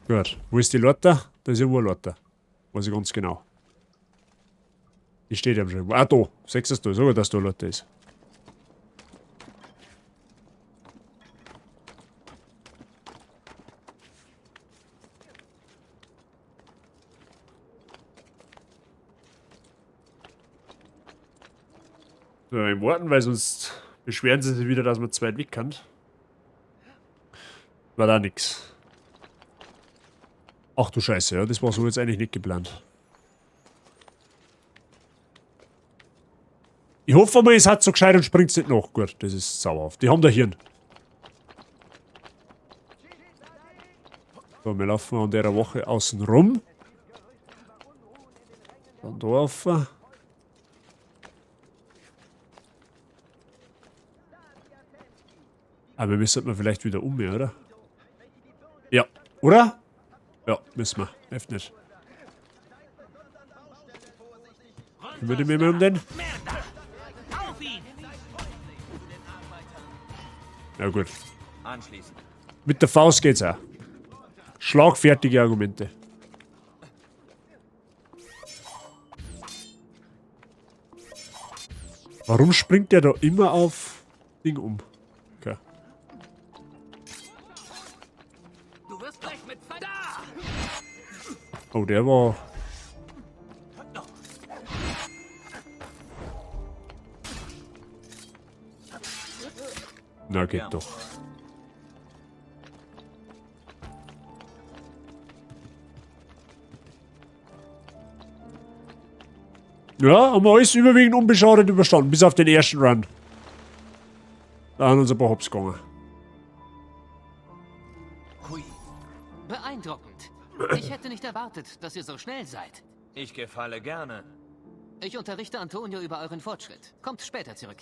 Gut. Wo ist die Lotta? Da ist irgendwo eine Lotta. Weiß ich ganz genau. Die steht ja schon. Ah, da. Sechstes da. Sogar, dass da eine Lotta ist. So, im Warten, weil sonst beschweren sie sich wieder, dass man zu weit weg kann. War da nix. Ach du Scheiße, ja, das war so jetzt eigentlich nicht geplant. Ich hoffe mal, es hat so gescheit und springt nicht noch. Gut, das ist sauerhaft. Die haben da Hirn. So, wir laufen an der Woche außen rum. Dann da rauf. Aber wir müssen vielleicht wieder um, oder? Ja, oder? Ja, müssen wir. Hilft nicht. Kümmert ihr mich mal um den? Ja gut. Mit der Faust geht's auch. Schlagfertige Argumente. Warum springt der da immer auf Ding um? Okay. Oh, der war... Na, geht doch. Ja, haben wir alles überwiegend unbeschadet überstanden, bis auf den ersten Run. Da haben uns ein paar Hops gegangen. Hui. Beeindruckend. Ich hätte nicht erwartet, dass ihr so schnell seid. Ich gefalle gerne. Ich unterrichte Antonio über euren Fortschritt. Kommt später zurück.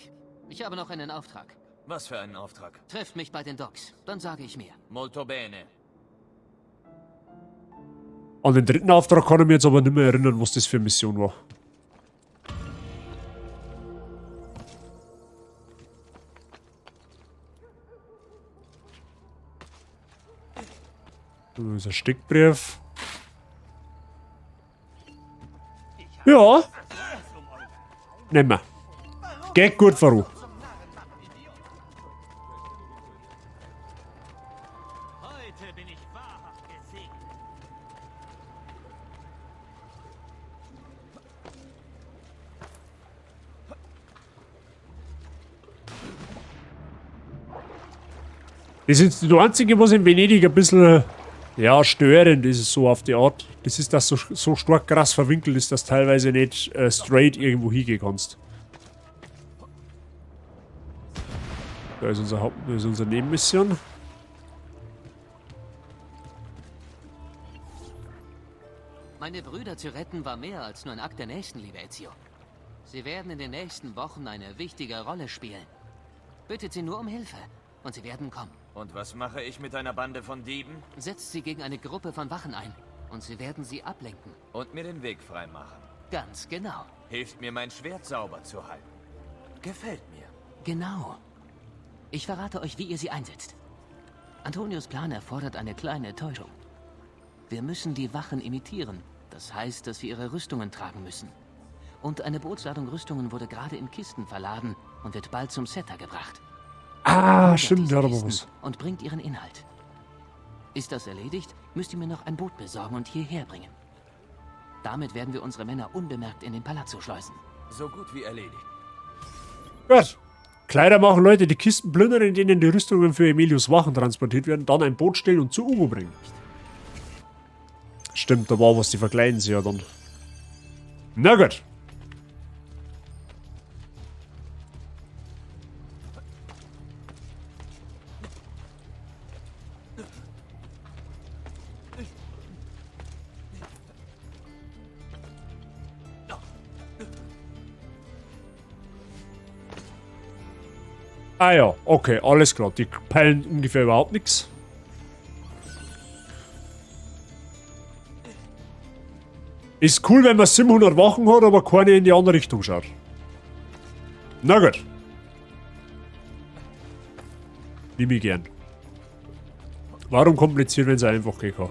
Ich habe noch einen Auftrag. Was für einen Auftrag? Trefft mich bei den Docks, dann sage ich mehr. Molto bene. An den dritten Auftrag kann ich mich jetzt aber nicht mehr erinnern, was das für eine Mission war. Da ist ein Steckbrief. Ja. Nehmen wir. Geht gut voran. Das ist die einzige, was in Venedig ein bisschen Ja, störend ist es so auf die Art. Das ist, dass so, so stark krass verwinkelt ist, dass teilweise nicht straight irgendwo hingehen kannst. Da ist unser Haupt, da ist unsere Nebenmission. Meine Brüder zu retten war mehr als nur ein Akt der Nächstenliebe, Ezio. Sie werden in den nächsten Wochen eine wichtige Rolle spielen. Bittet sie nur um Hilfe und sie werden kommen. Und was mache ich mit einer Bande von Dieben? Setzt sie gegen eine Gruppe von Wachen ein und sie werden sie ablenken. Und mir den Weg freimachen. Ganz genau. Hilft mir, mein Schwert sauber zu halten. Gefällt mir. Genau. Ich verrate euch, wie ihr sie einsetzt. Antonios Plan erfordert eine kleine Täuschung. Wir müssen die Wachen imitieren. Das heißt, dass wir ihre Rüstungen tragen müssen. Und eine Bootsladung Rüstungen wurde gerade in Kisten verladen und wird bald zum Setter gebracht. Ah, stimmt, ja, da war was. Und bringt ihren Inhalt. Ist das erledigt, müsst ihr mir noch ein Boot besorgen und hierher bringen. Damit werden wir unsere Männer unbemerkt in den Palazzo schleusen. So gut wie erledigt. Gut. Kleider machen Leute, die Kisten plündern, in denen die Rüstungen für Emilios Wachen transportiert werden, dann ein Boot stehlen und zu Ugo bringen. Stimmt, da war was, die verkleiden sie ja dann. Na gut. Ah ja, okay, alles klar. Die peilen ungefähr überhaupt nichts. Ist cool, wenn man 700 Wachen hat, aber keine in die andere Richtung schaut. Na gut. Nimm ich gern. Warum kompliziert, wenn es einfach gehen kann?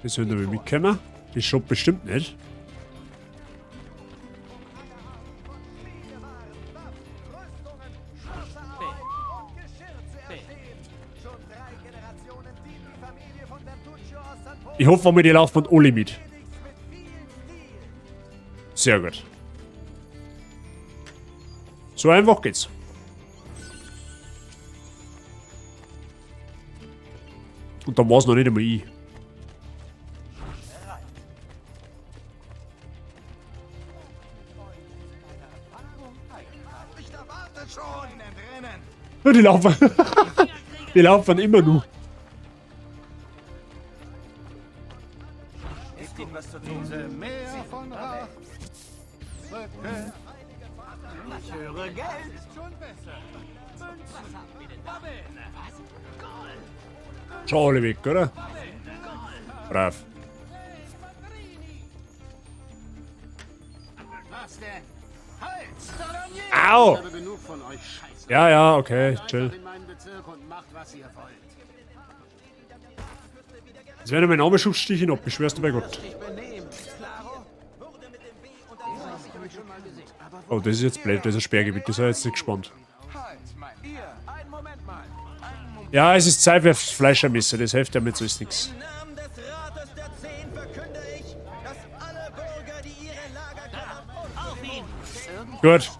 Das sollen wir mitkommen. Das schaut bestimmt nicht. Ich hoffe, wir die laufen alle mit. Sehr gut. So einfach geht's. Und dann war's noch nicht einmal ich. Die laufen. Die laufen immer nur. Ich höre Geld. Schau alle weg, oder? Brav. Was denn? Halt! Au! Ich habe genug von euch Scheiße. Ja, ja, okay, chill. In meinen Bezirk und macht, was ihr wollt. Jetzt werde ich meinen Namen schubstichen ab, beschwerst du bei Gott. Oh, das ist jetzt blöd, das ist ein Sperrgebiet, das ist jetzt nicht gespannt. Ja, es ist Zeit für Fleischermesser, das hilft damit so ist nichts. Gut.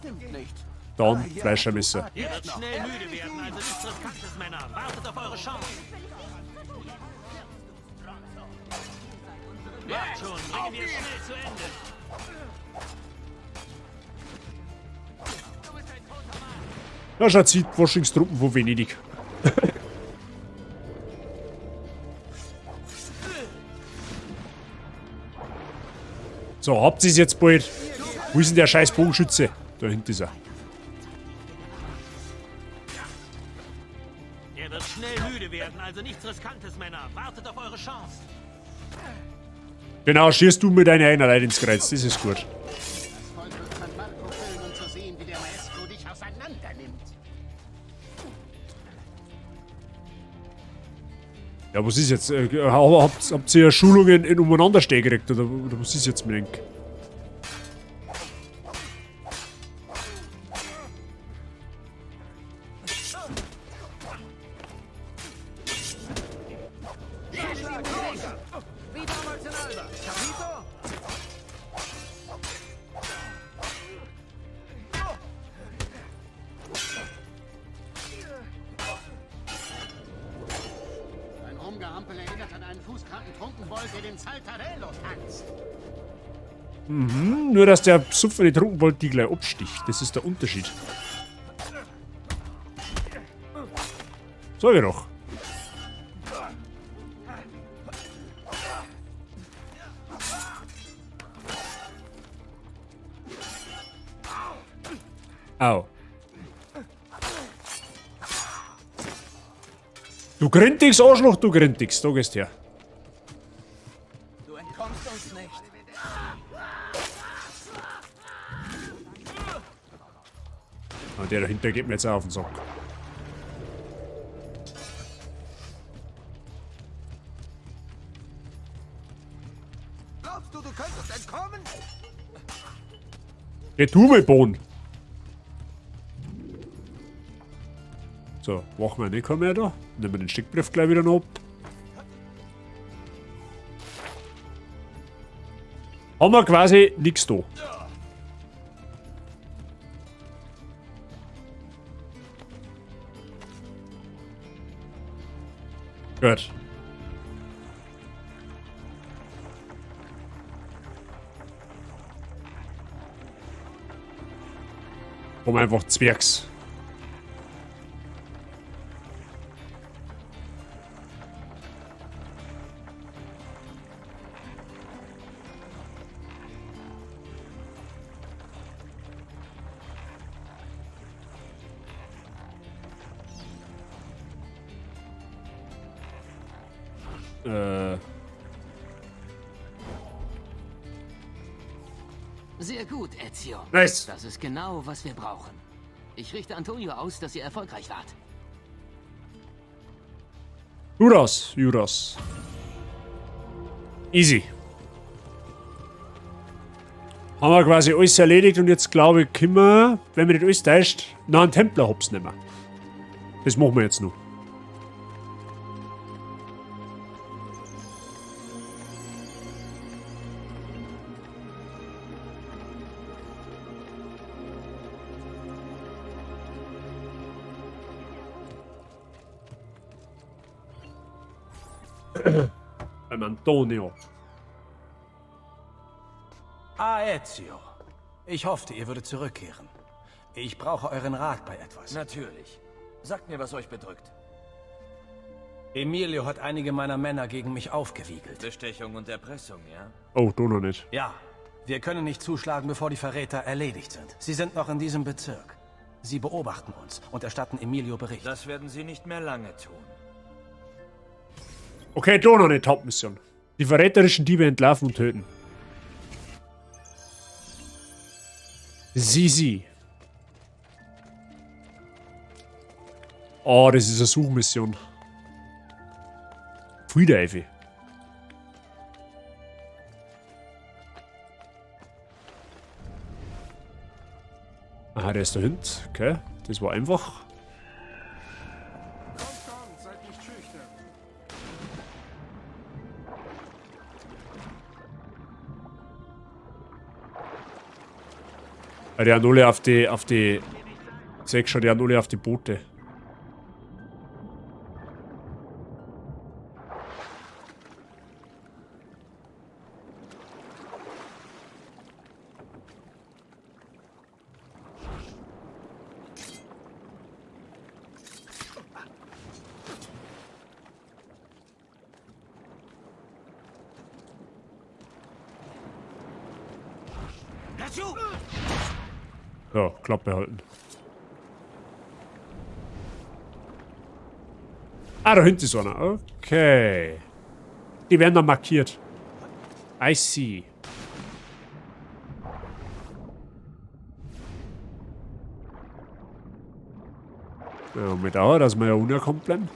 Dann Fleischermesser. Ihr werdet schnell müde werden, also nichts Riskantes, Männer. Wartet auf eure Chance. Macht schon, bringen wir es schnell zu Ende. Na, schaut, sieht Forschungstruppen von Venedig. So, habt ihr es jetzt bald? Wo ist denn der scheiß Bogenschütze? Da hinten ist er. Er wird schnell müde werden, also nichts Riskantes, Männer. Wartet auf eure Chance. Genau, schießt du mit deiner Einheit ins Kreuz, das ist gut. Das Volk wird San Marco füllen, um zu sehen, wie der Maestro dich auseinander nimmt. Ja, was ist jetzt? Habt ihr Schulungen in Umeinanderstehen gekriegt, oder was ist jetzt mit dem? Trunkenbolde den Saltarello tanzt. Mhm, nur dass der besoffene Trunkenbold die gleich absticht. Das ist der Unterschied. Sag ich doch. Au. Du grintigs Arschloch, du grintigs. Da gehst her. Du entkommst uns nicht. Ah, der dahinter geht mir jetzt auch auf den Sack. Glaubst du, du könntest entkommen? Geh du mal, Bohnen. So, machen wir nicht mehr da. Nehmen wir den Steckbrief gleich wieder noch ab. Haben wir quasi nichts da. Gut. Komm einfach Zwergs. Sehr gut, Ezio. Nice. Das ist genau, was wir brauchen. Ich richte Antonio aus, dass ihr erfolgreich wart. Judas, Judas. Easy. Haben wir quasi alles erledigt und jetzt glaube ich, können wir, wenn wir nicht alles täuscht, noch einen Templer hops nehmen. Das machen wir jetzt noch. Beim Antonio. Ah, Ezio. Ich hoffte, ihr würdet zurückkehren. Ich brauche euren Rat bei etwas. Natürlich. Sagt mir, was euch bedrückt. Emilio hat einige meiner Männer gegen mich aufgewiegelt. Bestechung und Erpressung, ja? Oh, du noch nicht. Ja. Wir können nicht zuschlagen, bevor die Verräter erledigt sind. Sie sind noch in diesem Bezirk. Sie beobachten uns und erstatten Emilio Bericht. Das werden sie nicht mehr lange tun. Okay, da noch eine Top-Mission. Die verräterischen Diebe entlarven und töten. Sisi. Oh, das ist eine Suchmission. Pfui, der Effi. Aha, der ist da hinten. Okay, das war einfach. Kommt schon, seid nicht schüchtern. Ja, die haben alle auf die, ich seh schon, die haben alle auf die Boote. So, Klappe halten. Ah, da hinten ist einer. Okay. Die werden dann markiert. I see. Ja, mit auch, dass wir ja unerkannt bleiben.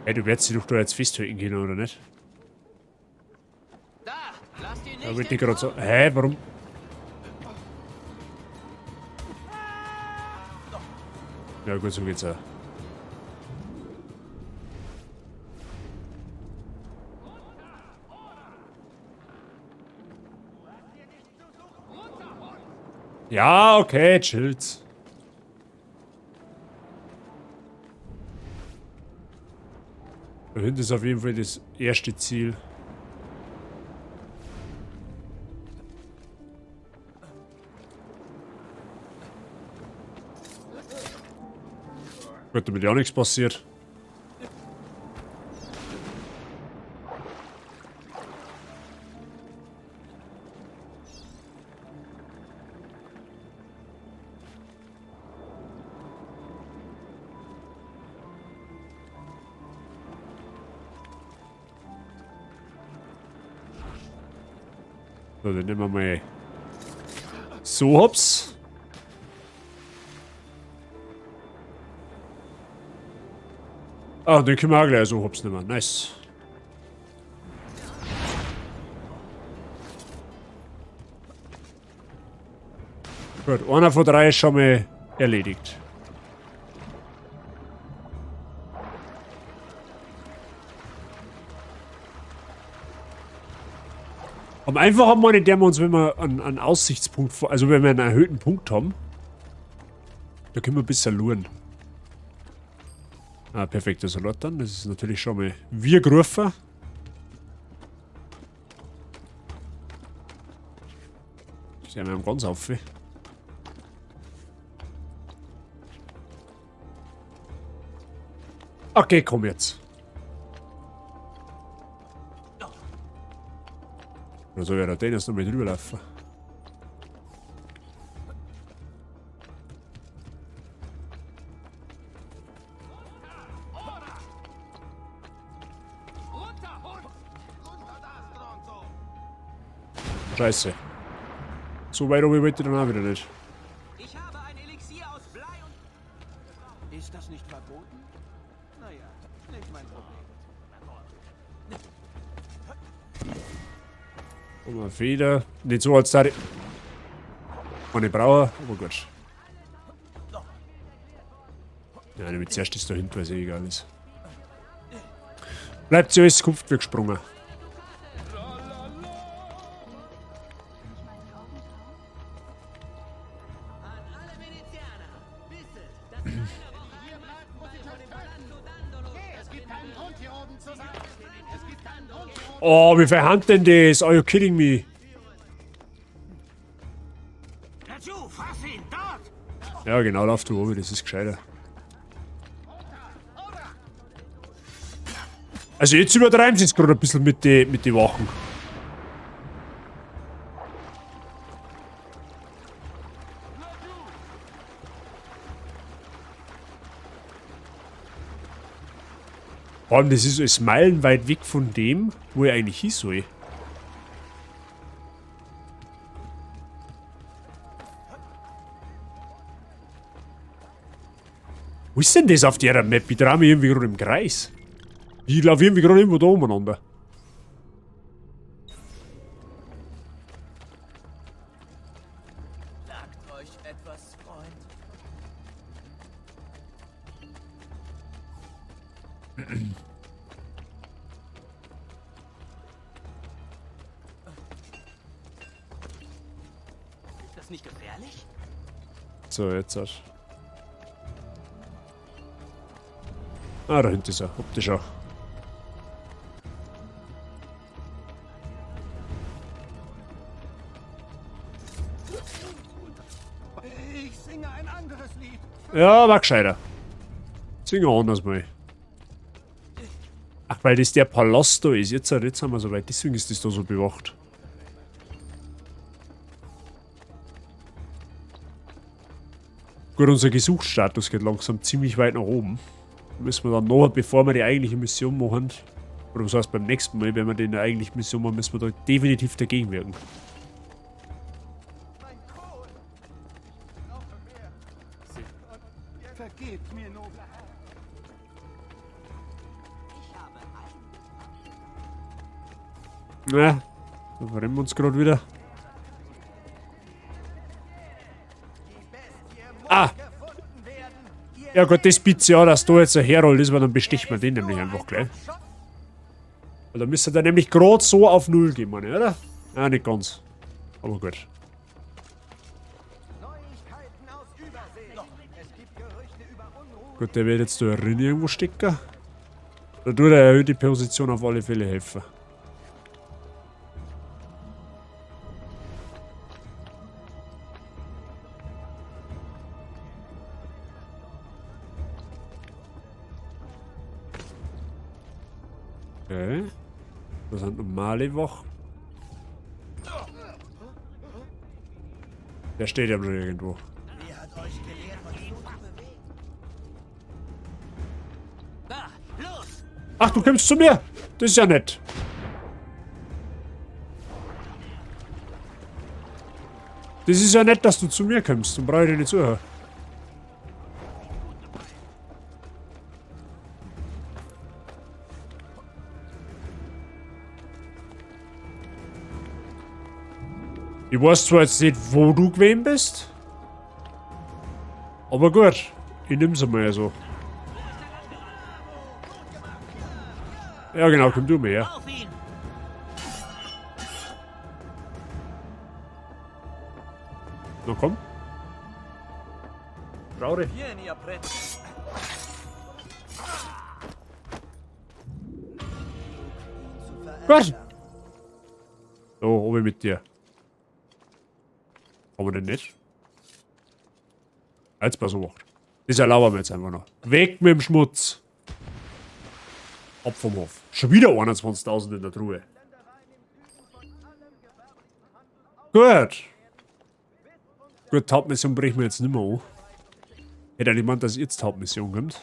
Hey, du wirst dich doch da jetzt festhalten können, oder nicht? Da, lasst ihn Da nicht wollte ich gerade so. Hä, warum? Ja gut, so geht's auch. Ja, okay, chillt. Da hinten ist auf jeden Fall das erste Ziel. Gut, damit ja auch nichts passiert. So, dann nehmen wir mal so, hops. Ah, den können wir auch gleich so hops nehmen. Nice. Gut, einer von drei ist schon mal erledigt. Am einfachen meine der wir uns, wenn wir einen Aussichtspunkt, also wenn wir einen erhöhten Punkt haben, da können wir ein bisschen luren. Ah, perfekt, das Salat dann. Das ist natürlich schon mal wir gerufen. Das ist ja ganz auf. Okay, komm jetzt. Oder soll ja der erst noch mal drüber laufen? Scheiße. So weit oben wollte ich dann auch wieder nicht. Ich habe ein Elixier aus Blei und... Ist das nicht verboten? Naja, nicht mein Problem. Und eine Feder. Nicht so, als da ich eine brauche, aber gut. Ja, damit zuerst ist da hinten, weil es eh egal ist. Bleibt sie alles Kopf gesprungen. Oh, wie viel Hand denn das? Are you kidding me? Ja, genau, lauf du oben, das ist gescheiter. Also jetzt übertreiben sie es gerade ein bisschen mit den Wachen. Vor allem, das ist alles meilenweit weg von dem, wo ich eigentlich hin soll. Wo ist denn das auf der Map? Ich drehe mich irgendwie gerade im Kreis. Ich laufe irgendwie gerade irgendwo da umeinander. Sagt euch etwas, Freund. Ist das nicht gefährlich? So, jetzt hat. Ah, da hinten ist er. Optisch auch. Ich singe ein anderes Lied. Ja, war gescheiter. Singen wir anders mal. Ach, weil das der Palast da ist. Jetzt sind wir soweit. Deswegen ist das da so bewacht. Gut, unser Gesuchsstatus geht langsam ziemlich weit nach oben. Da müssen wir dann noch, bevor wir die eigentliche Mission machen, oder was heißt beim nächsten Mal, wenn wir die eigentliche Mission machen, müssen wir da definitiv dagegen wirken. Na, da verrennen wir uns gerade wieder. Ah! Ja Gott, das bitte ja, dass da jetzt ein Herold ist, weil dann besticht man den nämlich einfach gleich. Weil da müsste der nämlich gerade so auf 0 gehen, meine, oder? Ah, nicht ganz. Aber gut. Gut, der wird jetzt da drin irgendwo stecken. Da tut er erhöht die Position auf alle Fälle helfen. Okay. Das sind normale Wachen. Der steht ja schon irgendwo. Ach, du kommst zu mir! Das ist ja nett. Das ist ja nett, dass du zu mir kommst. Dann brauche ich dir nicht zuhören. Ich weiß zwar jetzt nicht, wo du gewesen bist. Aber gut, ich nehm's einmal so. Ja genau, komm du mir her. Na komm. Traurig. Gut. So, oben mit dir. Haben wir denn nicht? Jetzt pass auf. Das erlauben wir jetzt einfach noch. Weg mit dem Schmutz. Ab vom Hof. Schon wieder 21.000 in der Truhe. Gut. Gut, Hauptmission brechen wir jetzt nicht mehr an. Hätte ja niemand, dass jetzt Hauptmission kommt.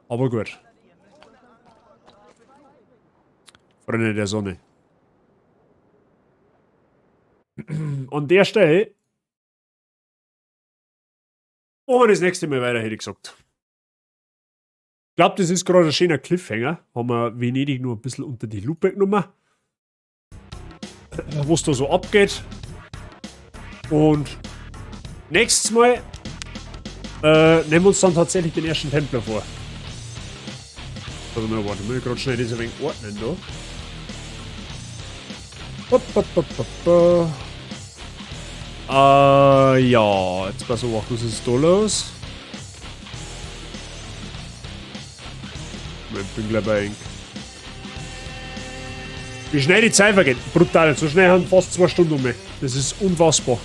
Aber gut. Freunde der Sonne. An der Stelle machen wir das nächste Mal weiter, hätte ich gesagt. Ich glaube, das ist gerade ein schöner Cliffhanger. Haben wir Venedig nur ein bisschen unter die Lupe genommen. Was da so abgeht. Und nächstes Mal nehmen wir uns dann tatsächlich den ersten Templer vor. Warte mal, warte mal, gerade schnell das ein wenig ordnen da. Ja, jetzt pass auf, was ist da los? Ich bin gleich bei Ink. Wie schnell die Zeit vergeht. Brutal. So schnell haben fast 2 Stunden um mich. Das ist unfassbar.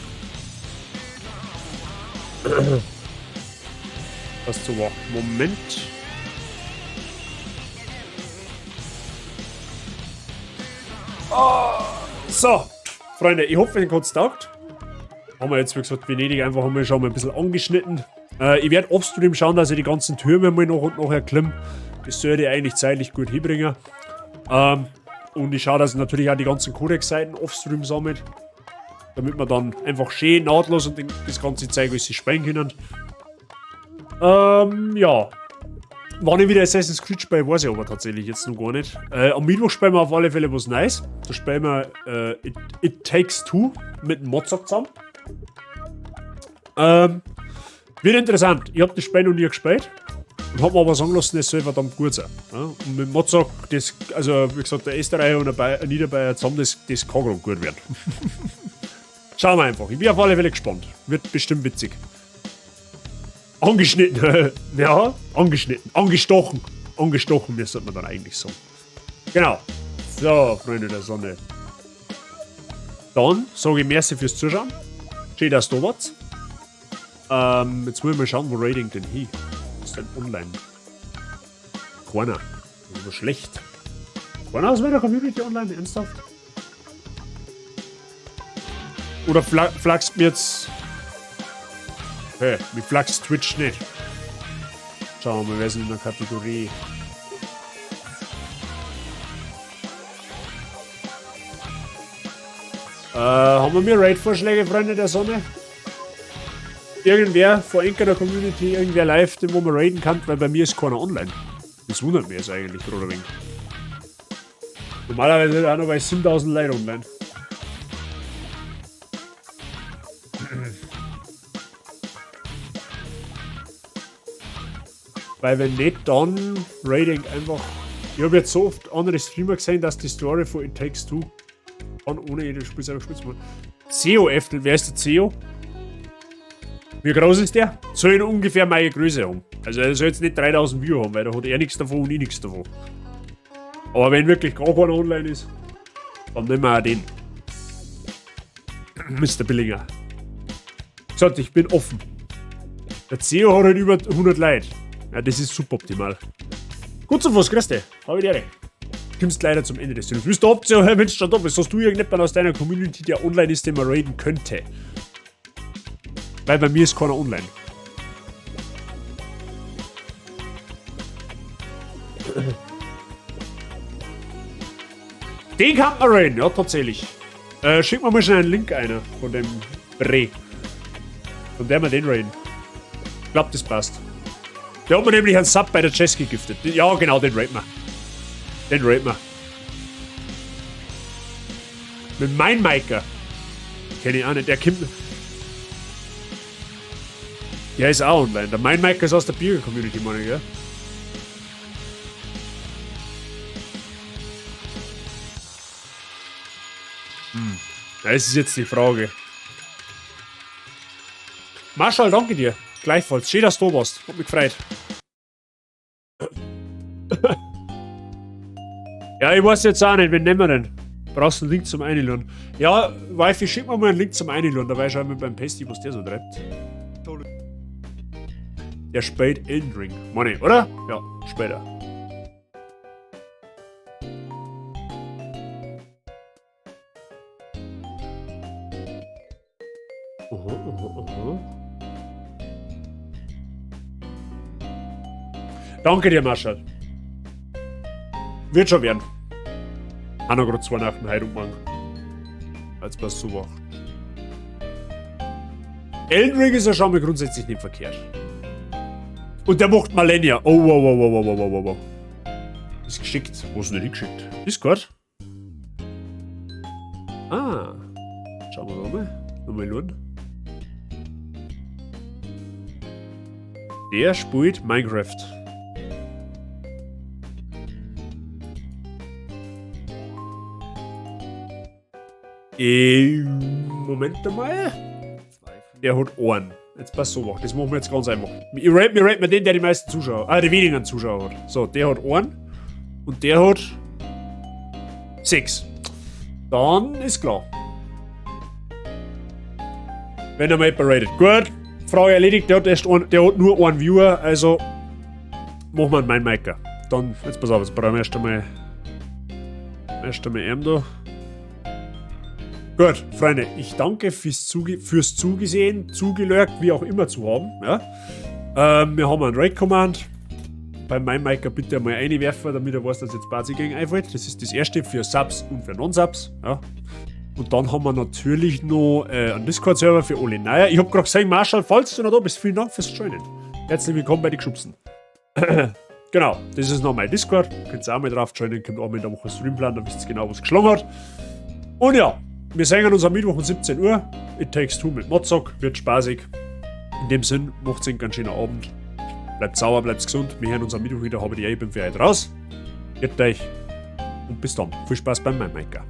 Das zu warten. Moment. Oh, so, Freunde, ich hoffe, euch hat's taugt. Haben wir jetzt, wie gesagt, Venedig einfach einmal schon mal ein bisschen angeschnitten. Ich werde offstream schauen, dass ich die ganzen Türme mal nach und nach erklimme. Das sollte ich eigentlich zeitlich gut hinbringen. Und ich schaue, dass ich natürlich auch die ganzen Codex-Seiten offstream sammelt. Damit wir dann einfach schön nahtlos und das ganze Zeug alles spielen können. Ja. Wann ich wieder Assassin's Creed spiele, weiß ich aber tatsächlich jetzt noch gar nicht. Am Mittwoch spielen wir auf alle Fälle was Neues. Da spielen wir It Takes Two mit dem Mozart zusammen. Wird interessant. Ich hab das Spiel noch nie gespielt. Und hab mir aber sagen lassen, das soll verdammt gut sein. Ja? Und mit Mozart, das, also wie gesagt, der Österreicher und der Niederbayer zusammen, das kann gerade gut werden. Schauen wir einfach. Ich bin auf alle Fälle gespannt. Wird bestimmt witzig. Angeschnitten. Ja, angeschnitten. Angestochen. Angestochen, müsste man dann eigentlich sagen. Genau. So, Freunde der Sonne. Dann sage ich merci fürs Zuschauen. Schön, dass du da warst. Jetzt wollen wir mal schauen, wo Raiding denn hin ist. Denn online? Keiner. Das ist aber schlecht. Keiner aus meiner Community online, ernsthaft? Oder flachst mir jetzt. Hey, wie flachst Twitch nicht? Schauen wir mal, wer ist denn in der Kategorie? Haben wir mir Raid-Vorschläge, Freunde der Sonne? Irgendwer vor der Community, irgendwer live, den wo man raiden kann, weil bei mir ist keiner online. Das wundert mich jetzt eigentlich gerade ein wenig. Normalerweise sind auch noch bei 7000 Leute online. Weil wenn nicht, dann Raiding einfach. Ich habe jetzt so oft andere Streamer gesehen, dass die Story von It Takes Two kann ohne jedes Spiel selber gespielt zu machen. CEO Eftel, wer ist der CEO? Wie groß ist der? Soll ihn ungefähr meine Größe haben. Also er soll jetzt nicht 3000 Viewer haben, weil da hat er nichts davon und ich nichts davon. Aber wenn wirklich gar keiner online ist, dann nehmen wir auch den. Mr. Billinger. Gesagt, ich bin offen. Der CEO hat halt über 100 Leute. Ja, das ist suboptimal. Gut so was, grüß dich. Hab ich dir. Kommst leider zum Ende des Streams. Bist du ab, Mensch, schon da bist. Hast du irgendjemanden aus deiner Community, der online ist, den man raiden könnte? Weil bei mir ist keiner online. Den kann man raiden, ja, tatsächlich. Schick mir mal schnell einen Link einer von dem Bre. Von der wir den raiden. Ich glaub, das passt. Der hat mir nämlich einen Sub bei der Chess gegiftet. Ja, genau, den raiden wir. Den raiden wir. Mit meinem Miker. Kenn ich auch nicht. Der kommt. Der ist auch online. Der Mindmaker ist aus der Bier-Community, meine ich, gell? Das ist jetzt die Frage. Marschall, danke dir. Gleichfalls. Schön, dass du da warst. Hat mich gefreut. Ja, ich weiß jetzt auch nicht, wen nehmen wir denn? Brauchst du einen Link zum Einladen? Ja, Wifi, schick mir mal einen Link zum Einladen, da weiß ich auch mit beim Pesti, was der so treibt. Der spielt Elden Ring. Meine, oder? Ja, später. Aha, aha. Danke dir, Marshall. Wird schon werden. Auch noch grad 2 Nachten heute umgegangen. Als passt so wach. Elden Ring ist ja schon mal grundsätzlich nicht verkehrt. Und der macht Malenia. Oh, wow, wow, wow, wow, wow, wow, wow. Ist geschickt. Wo ist denn hingeschickt? Discord? Ah. Schauen wir mal. Nochmal schauen. Der spielt Minecraft. Moment einmal. Der hat Ohren. Jetzt passt so was. Das machen wir jetzt ganz einfach. Ich rate mir den, der die meisten Zuschauer, die wenigen Zuschauer hat. So, der hat Ohren. Und der hat 6. Dann ist klar. Wenn er mal jemand ratet. Gut, Frage erledigt. Der hat erst einen, der hat nur einen Viewer, also machen wir einen Mindmaker. Dann, jetzt pass auf, jetzt brauchen wir erst einmal ihn da. Gut, Freunde, ich danke fürs Zugesehen, zugelurkt, wie auch immer zu haben. Ja. Wir haben einen Raid-Command. Bei Mindmaker bitte einmal einwerfen, damit er weiß, dass jetzt Bazi gegen einfällt. Das ist das erste für Subs und für Non-Subs. Ja. Und dann haben wir natürlich noch einen Discord-Server für alle Neuer. Ich hab grad gesehen, Marshall, falls du noch da bist, vielen Dank fürs Joinen. Herzlich willkommen bei den Geschubsen. Genau, das ist noch mein Discord. Könnt ihr auch mal drauf joinen, könnt auch mal in der Woche Streamplan, dann wisst ihr genau, was geschlagen hat. Und ja, wir sehen uns am Mittwoch um 17 Uhr. It Takes Two mit Mozok, wird spaßig. In dem Sinn, macht's einen ganz schönen Abend. Bleibt sauer, bleibt gesund. Wir hören uns am Mittwoch wieder. Habe die ich bin für heute raus. Geht euch und bis dann. Viel Spaß beim Mindmaker.